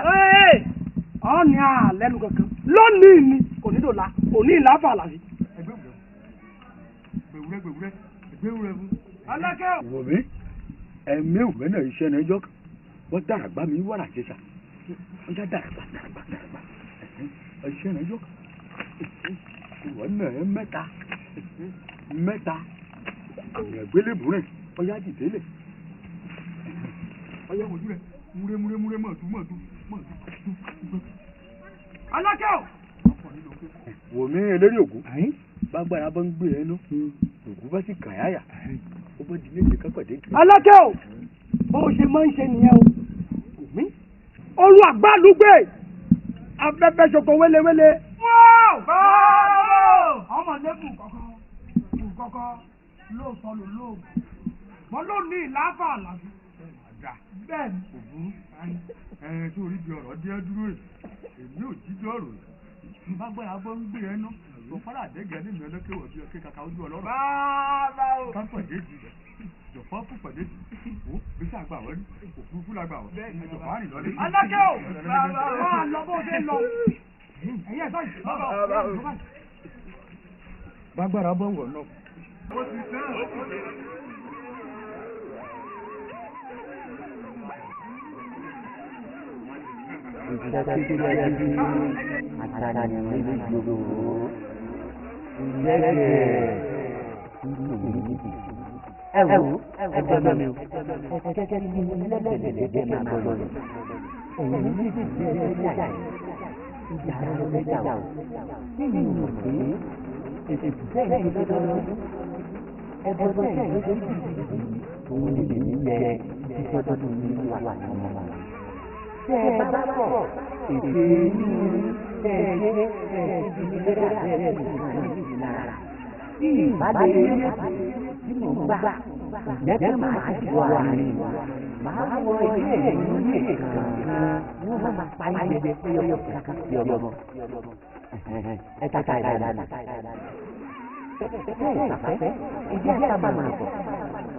Ọ̀ọ́ni àlẹ́nu kankan. Lónìí ni kò ní dòla, kò ní ìlà fàlà sí. Alákẹ́ o. Wò mí, ẹ̀mí òwe náà iṣẹ́ náà jọ́ wọ́n dàràgbà mi wàrà ṣẹṣà. Wọ́n já dàràgbà dàràgbà dàràgbà. Iṣẹ́ náà jọ́ wọ́n náà ẹ mẹ́ta mẹ́ta àmì ẹ̀gbélébùú rẹ̀ ọ̀yá dìdélẹ̀ ọ̀yá wojú rẹ̀ múré múré múré mọ̀tú mọ̀tú mọ̀tú tú. Alákẹ́ o. Wò mí eléré ògún bágbára bá ń gbé ẹ nú ògún bá sì kàn yáyà ó bá di méje kápẹ̀dé. Alákẹ́ o, bó o ṣe máa ń ṣe nìyẹn o. Òmí. Olú àgbálùgbé Afẹ́fẹ́ ṣoko wélewéle. Ọmọ lẹ́kùn kọ̀ọ̀kan kọ̀ọ̀kan lóòótọ́ ló lóògùn. Wọ́n ló ní ìlàfà àlàbí. Bẹ́ẹ̀ ni. Kò burú. Ẹ tó rí bí ọ̀rọ̀ dé dúró yìí. Èmi ò jíjọ́ rò yìí. Bá gbọ́dọ̀ abọ́ ń gbé ẹnu. Jọ̀fọ́lá àdẹ́gẹ́ ní mi ọlọ́kẹ́wọ̀ bí ọkẹ́ kàkà ojú ọlọ́rọ̀. Bàbá o. Kápọ̀ déjì. Jọ̀fọ́ púpọ̀ déjì. Ó bí sá gbà wọ́n ní. Òfurufú la gbà wọ́n. Jọ̀fọ́ àrìn lọ́lé. Alákẹ́ o. Máa lọ bó ṣe ń lọ. Ẹ̀yin ẹ̀ sọ yìí. Bàbá o. Bágbára bọ̀ wọ̀ náà. Ó ti tán. Ẹ wo, ẹ gbọ́dọ̀ mi o, ẹ gẹ́gẹ́ bí lẹ́gbẹ̀lẹ́gbẹ̀ máa gbọ́dọ̀ lọ. Ẹ̀yin méjì jẹ́ ẹlẹ́jà yìí, ìjà ara lẹ́jà o. Kí ni mo pè é? Ètùtù tẹ́ ẹ̀ ń lọ́dọọdún. Ẹbọ tẹ́ ẹ̀ ń ṣe gidigidi, òun ni lèmi yẹ títọ́dún ní wà ní ọmọ wa. Tẹ́ ẹ bá pọ̀, ètè inú tẹ́ ẹ ṣe tẹ́ ẹ fi ní lẹ́dà bẹ́ẹ̀ ní ìlú lára. Tí ìbálẹ̀ ilé tí mò ń gbà, ìjẹ́ máa ti wọ àárín màá wọ ilé ẹ̀yìn ní èkán wọ́n máa pa ilé ẹyọ kankan sí ọmọ. Ẹ tata ìlànà. Ẹ ìsàfẹ́, ìjẹ́ àtàmà bọ̀.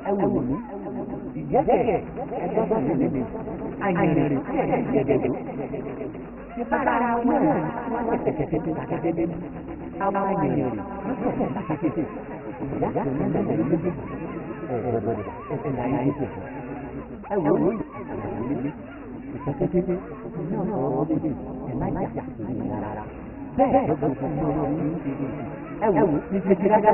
Ẹ wò mí, ìjẹ́kẹ̀ ẹ gbọ́dọ̀ tẹ̀lé mi. Àyìnrìn tí ẹ̀ jẹ́gẹ̀dẹ̀. Ṣé bára wọn náà wọ́n tẹ̀tẹ̀tẹ̀ tàkẹ́tẹ̀ àwọn àyìnrìn wọ́n tẹ̀tẹ̀ tàkẹ́tẹ̀. Ìyá kan náà lẹ́nu méjèèjì. Ẹ gbọ́dọ̀ ẹ là ń yé ẹ wò ó ìtẹ́tẹ́tẹ́ náà ọ̀rọ̀ bíbí ẹ má jà sí mi rárá. Bẹ́ẹ̀ ló gbọ́dọ̀ fún mi ẹ wò ó ní ṣe ti rájá.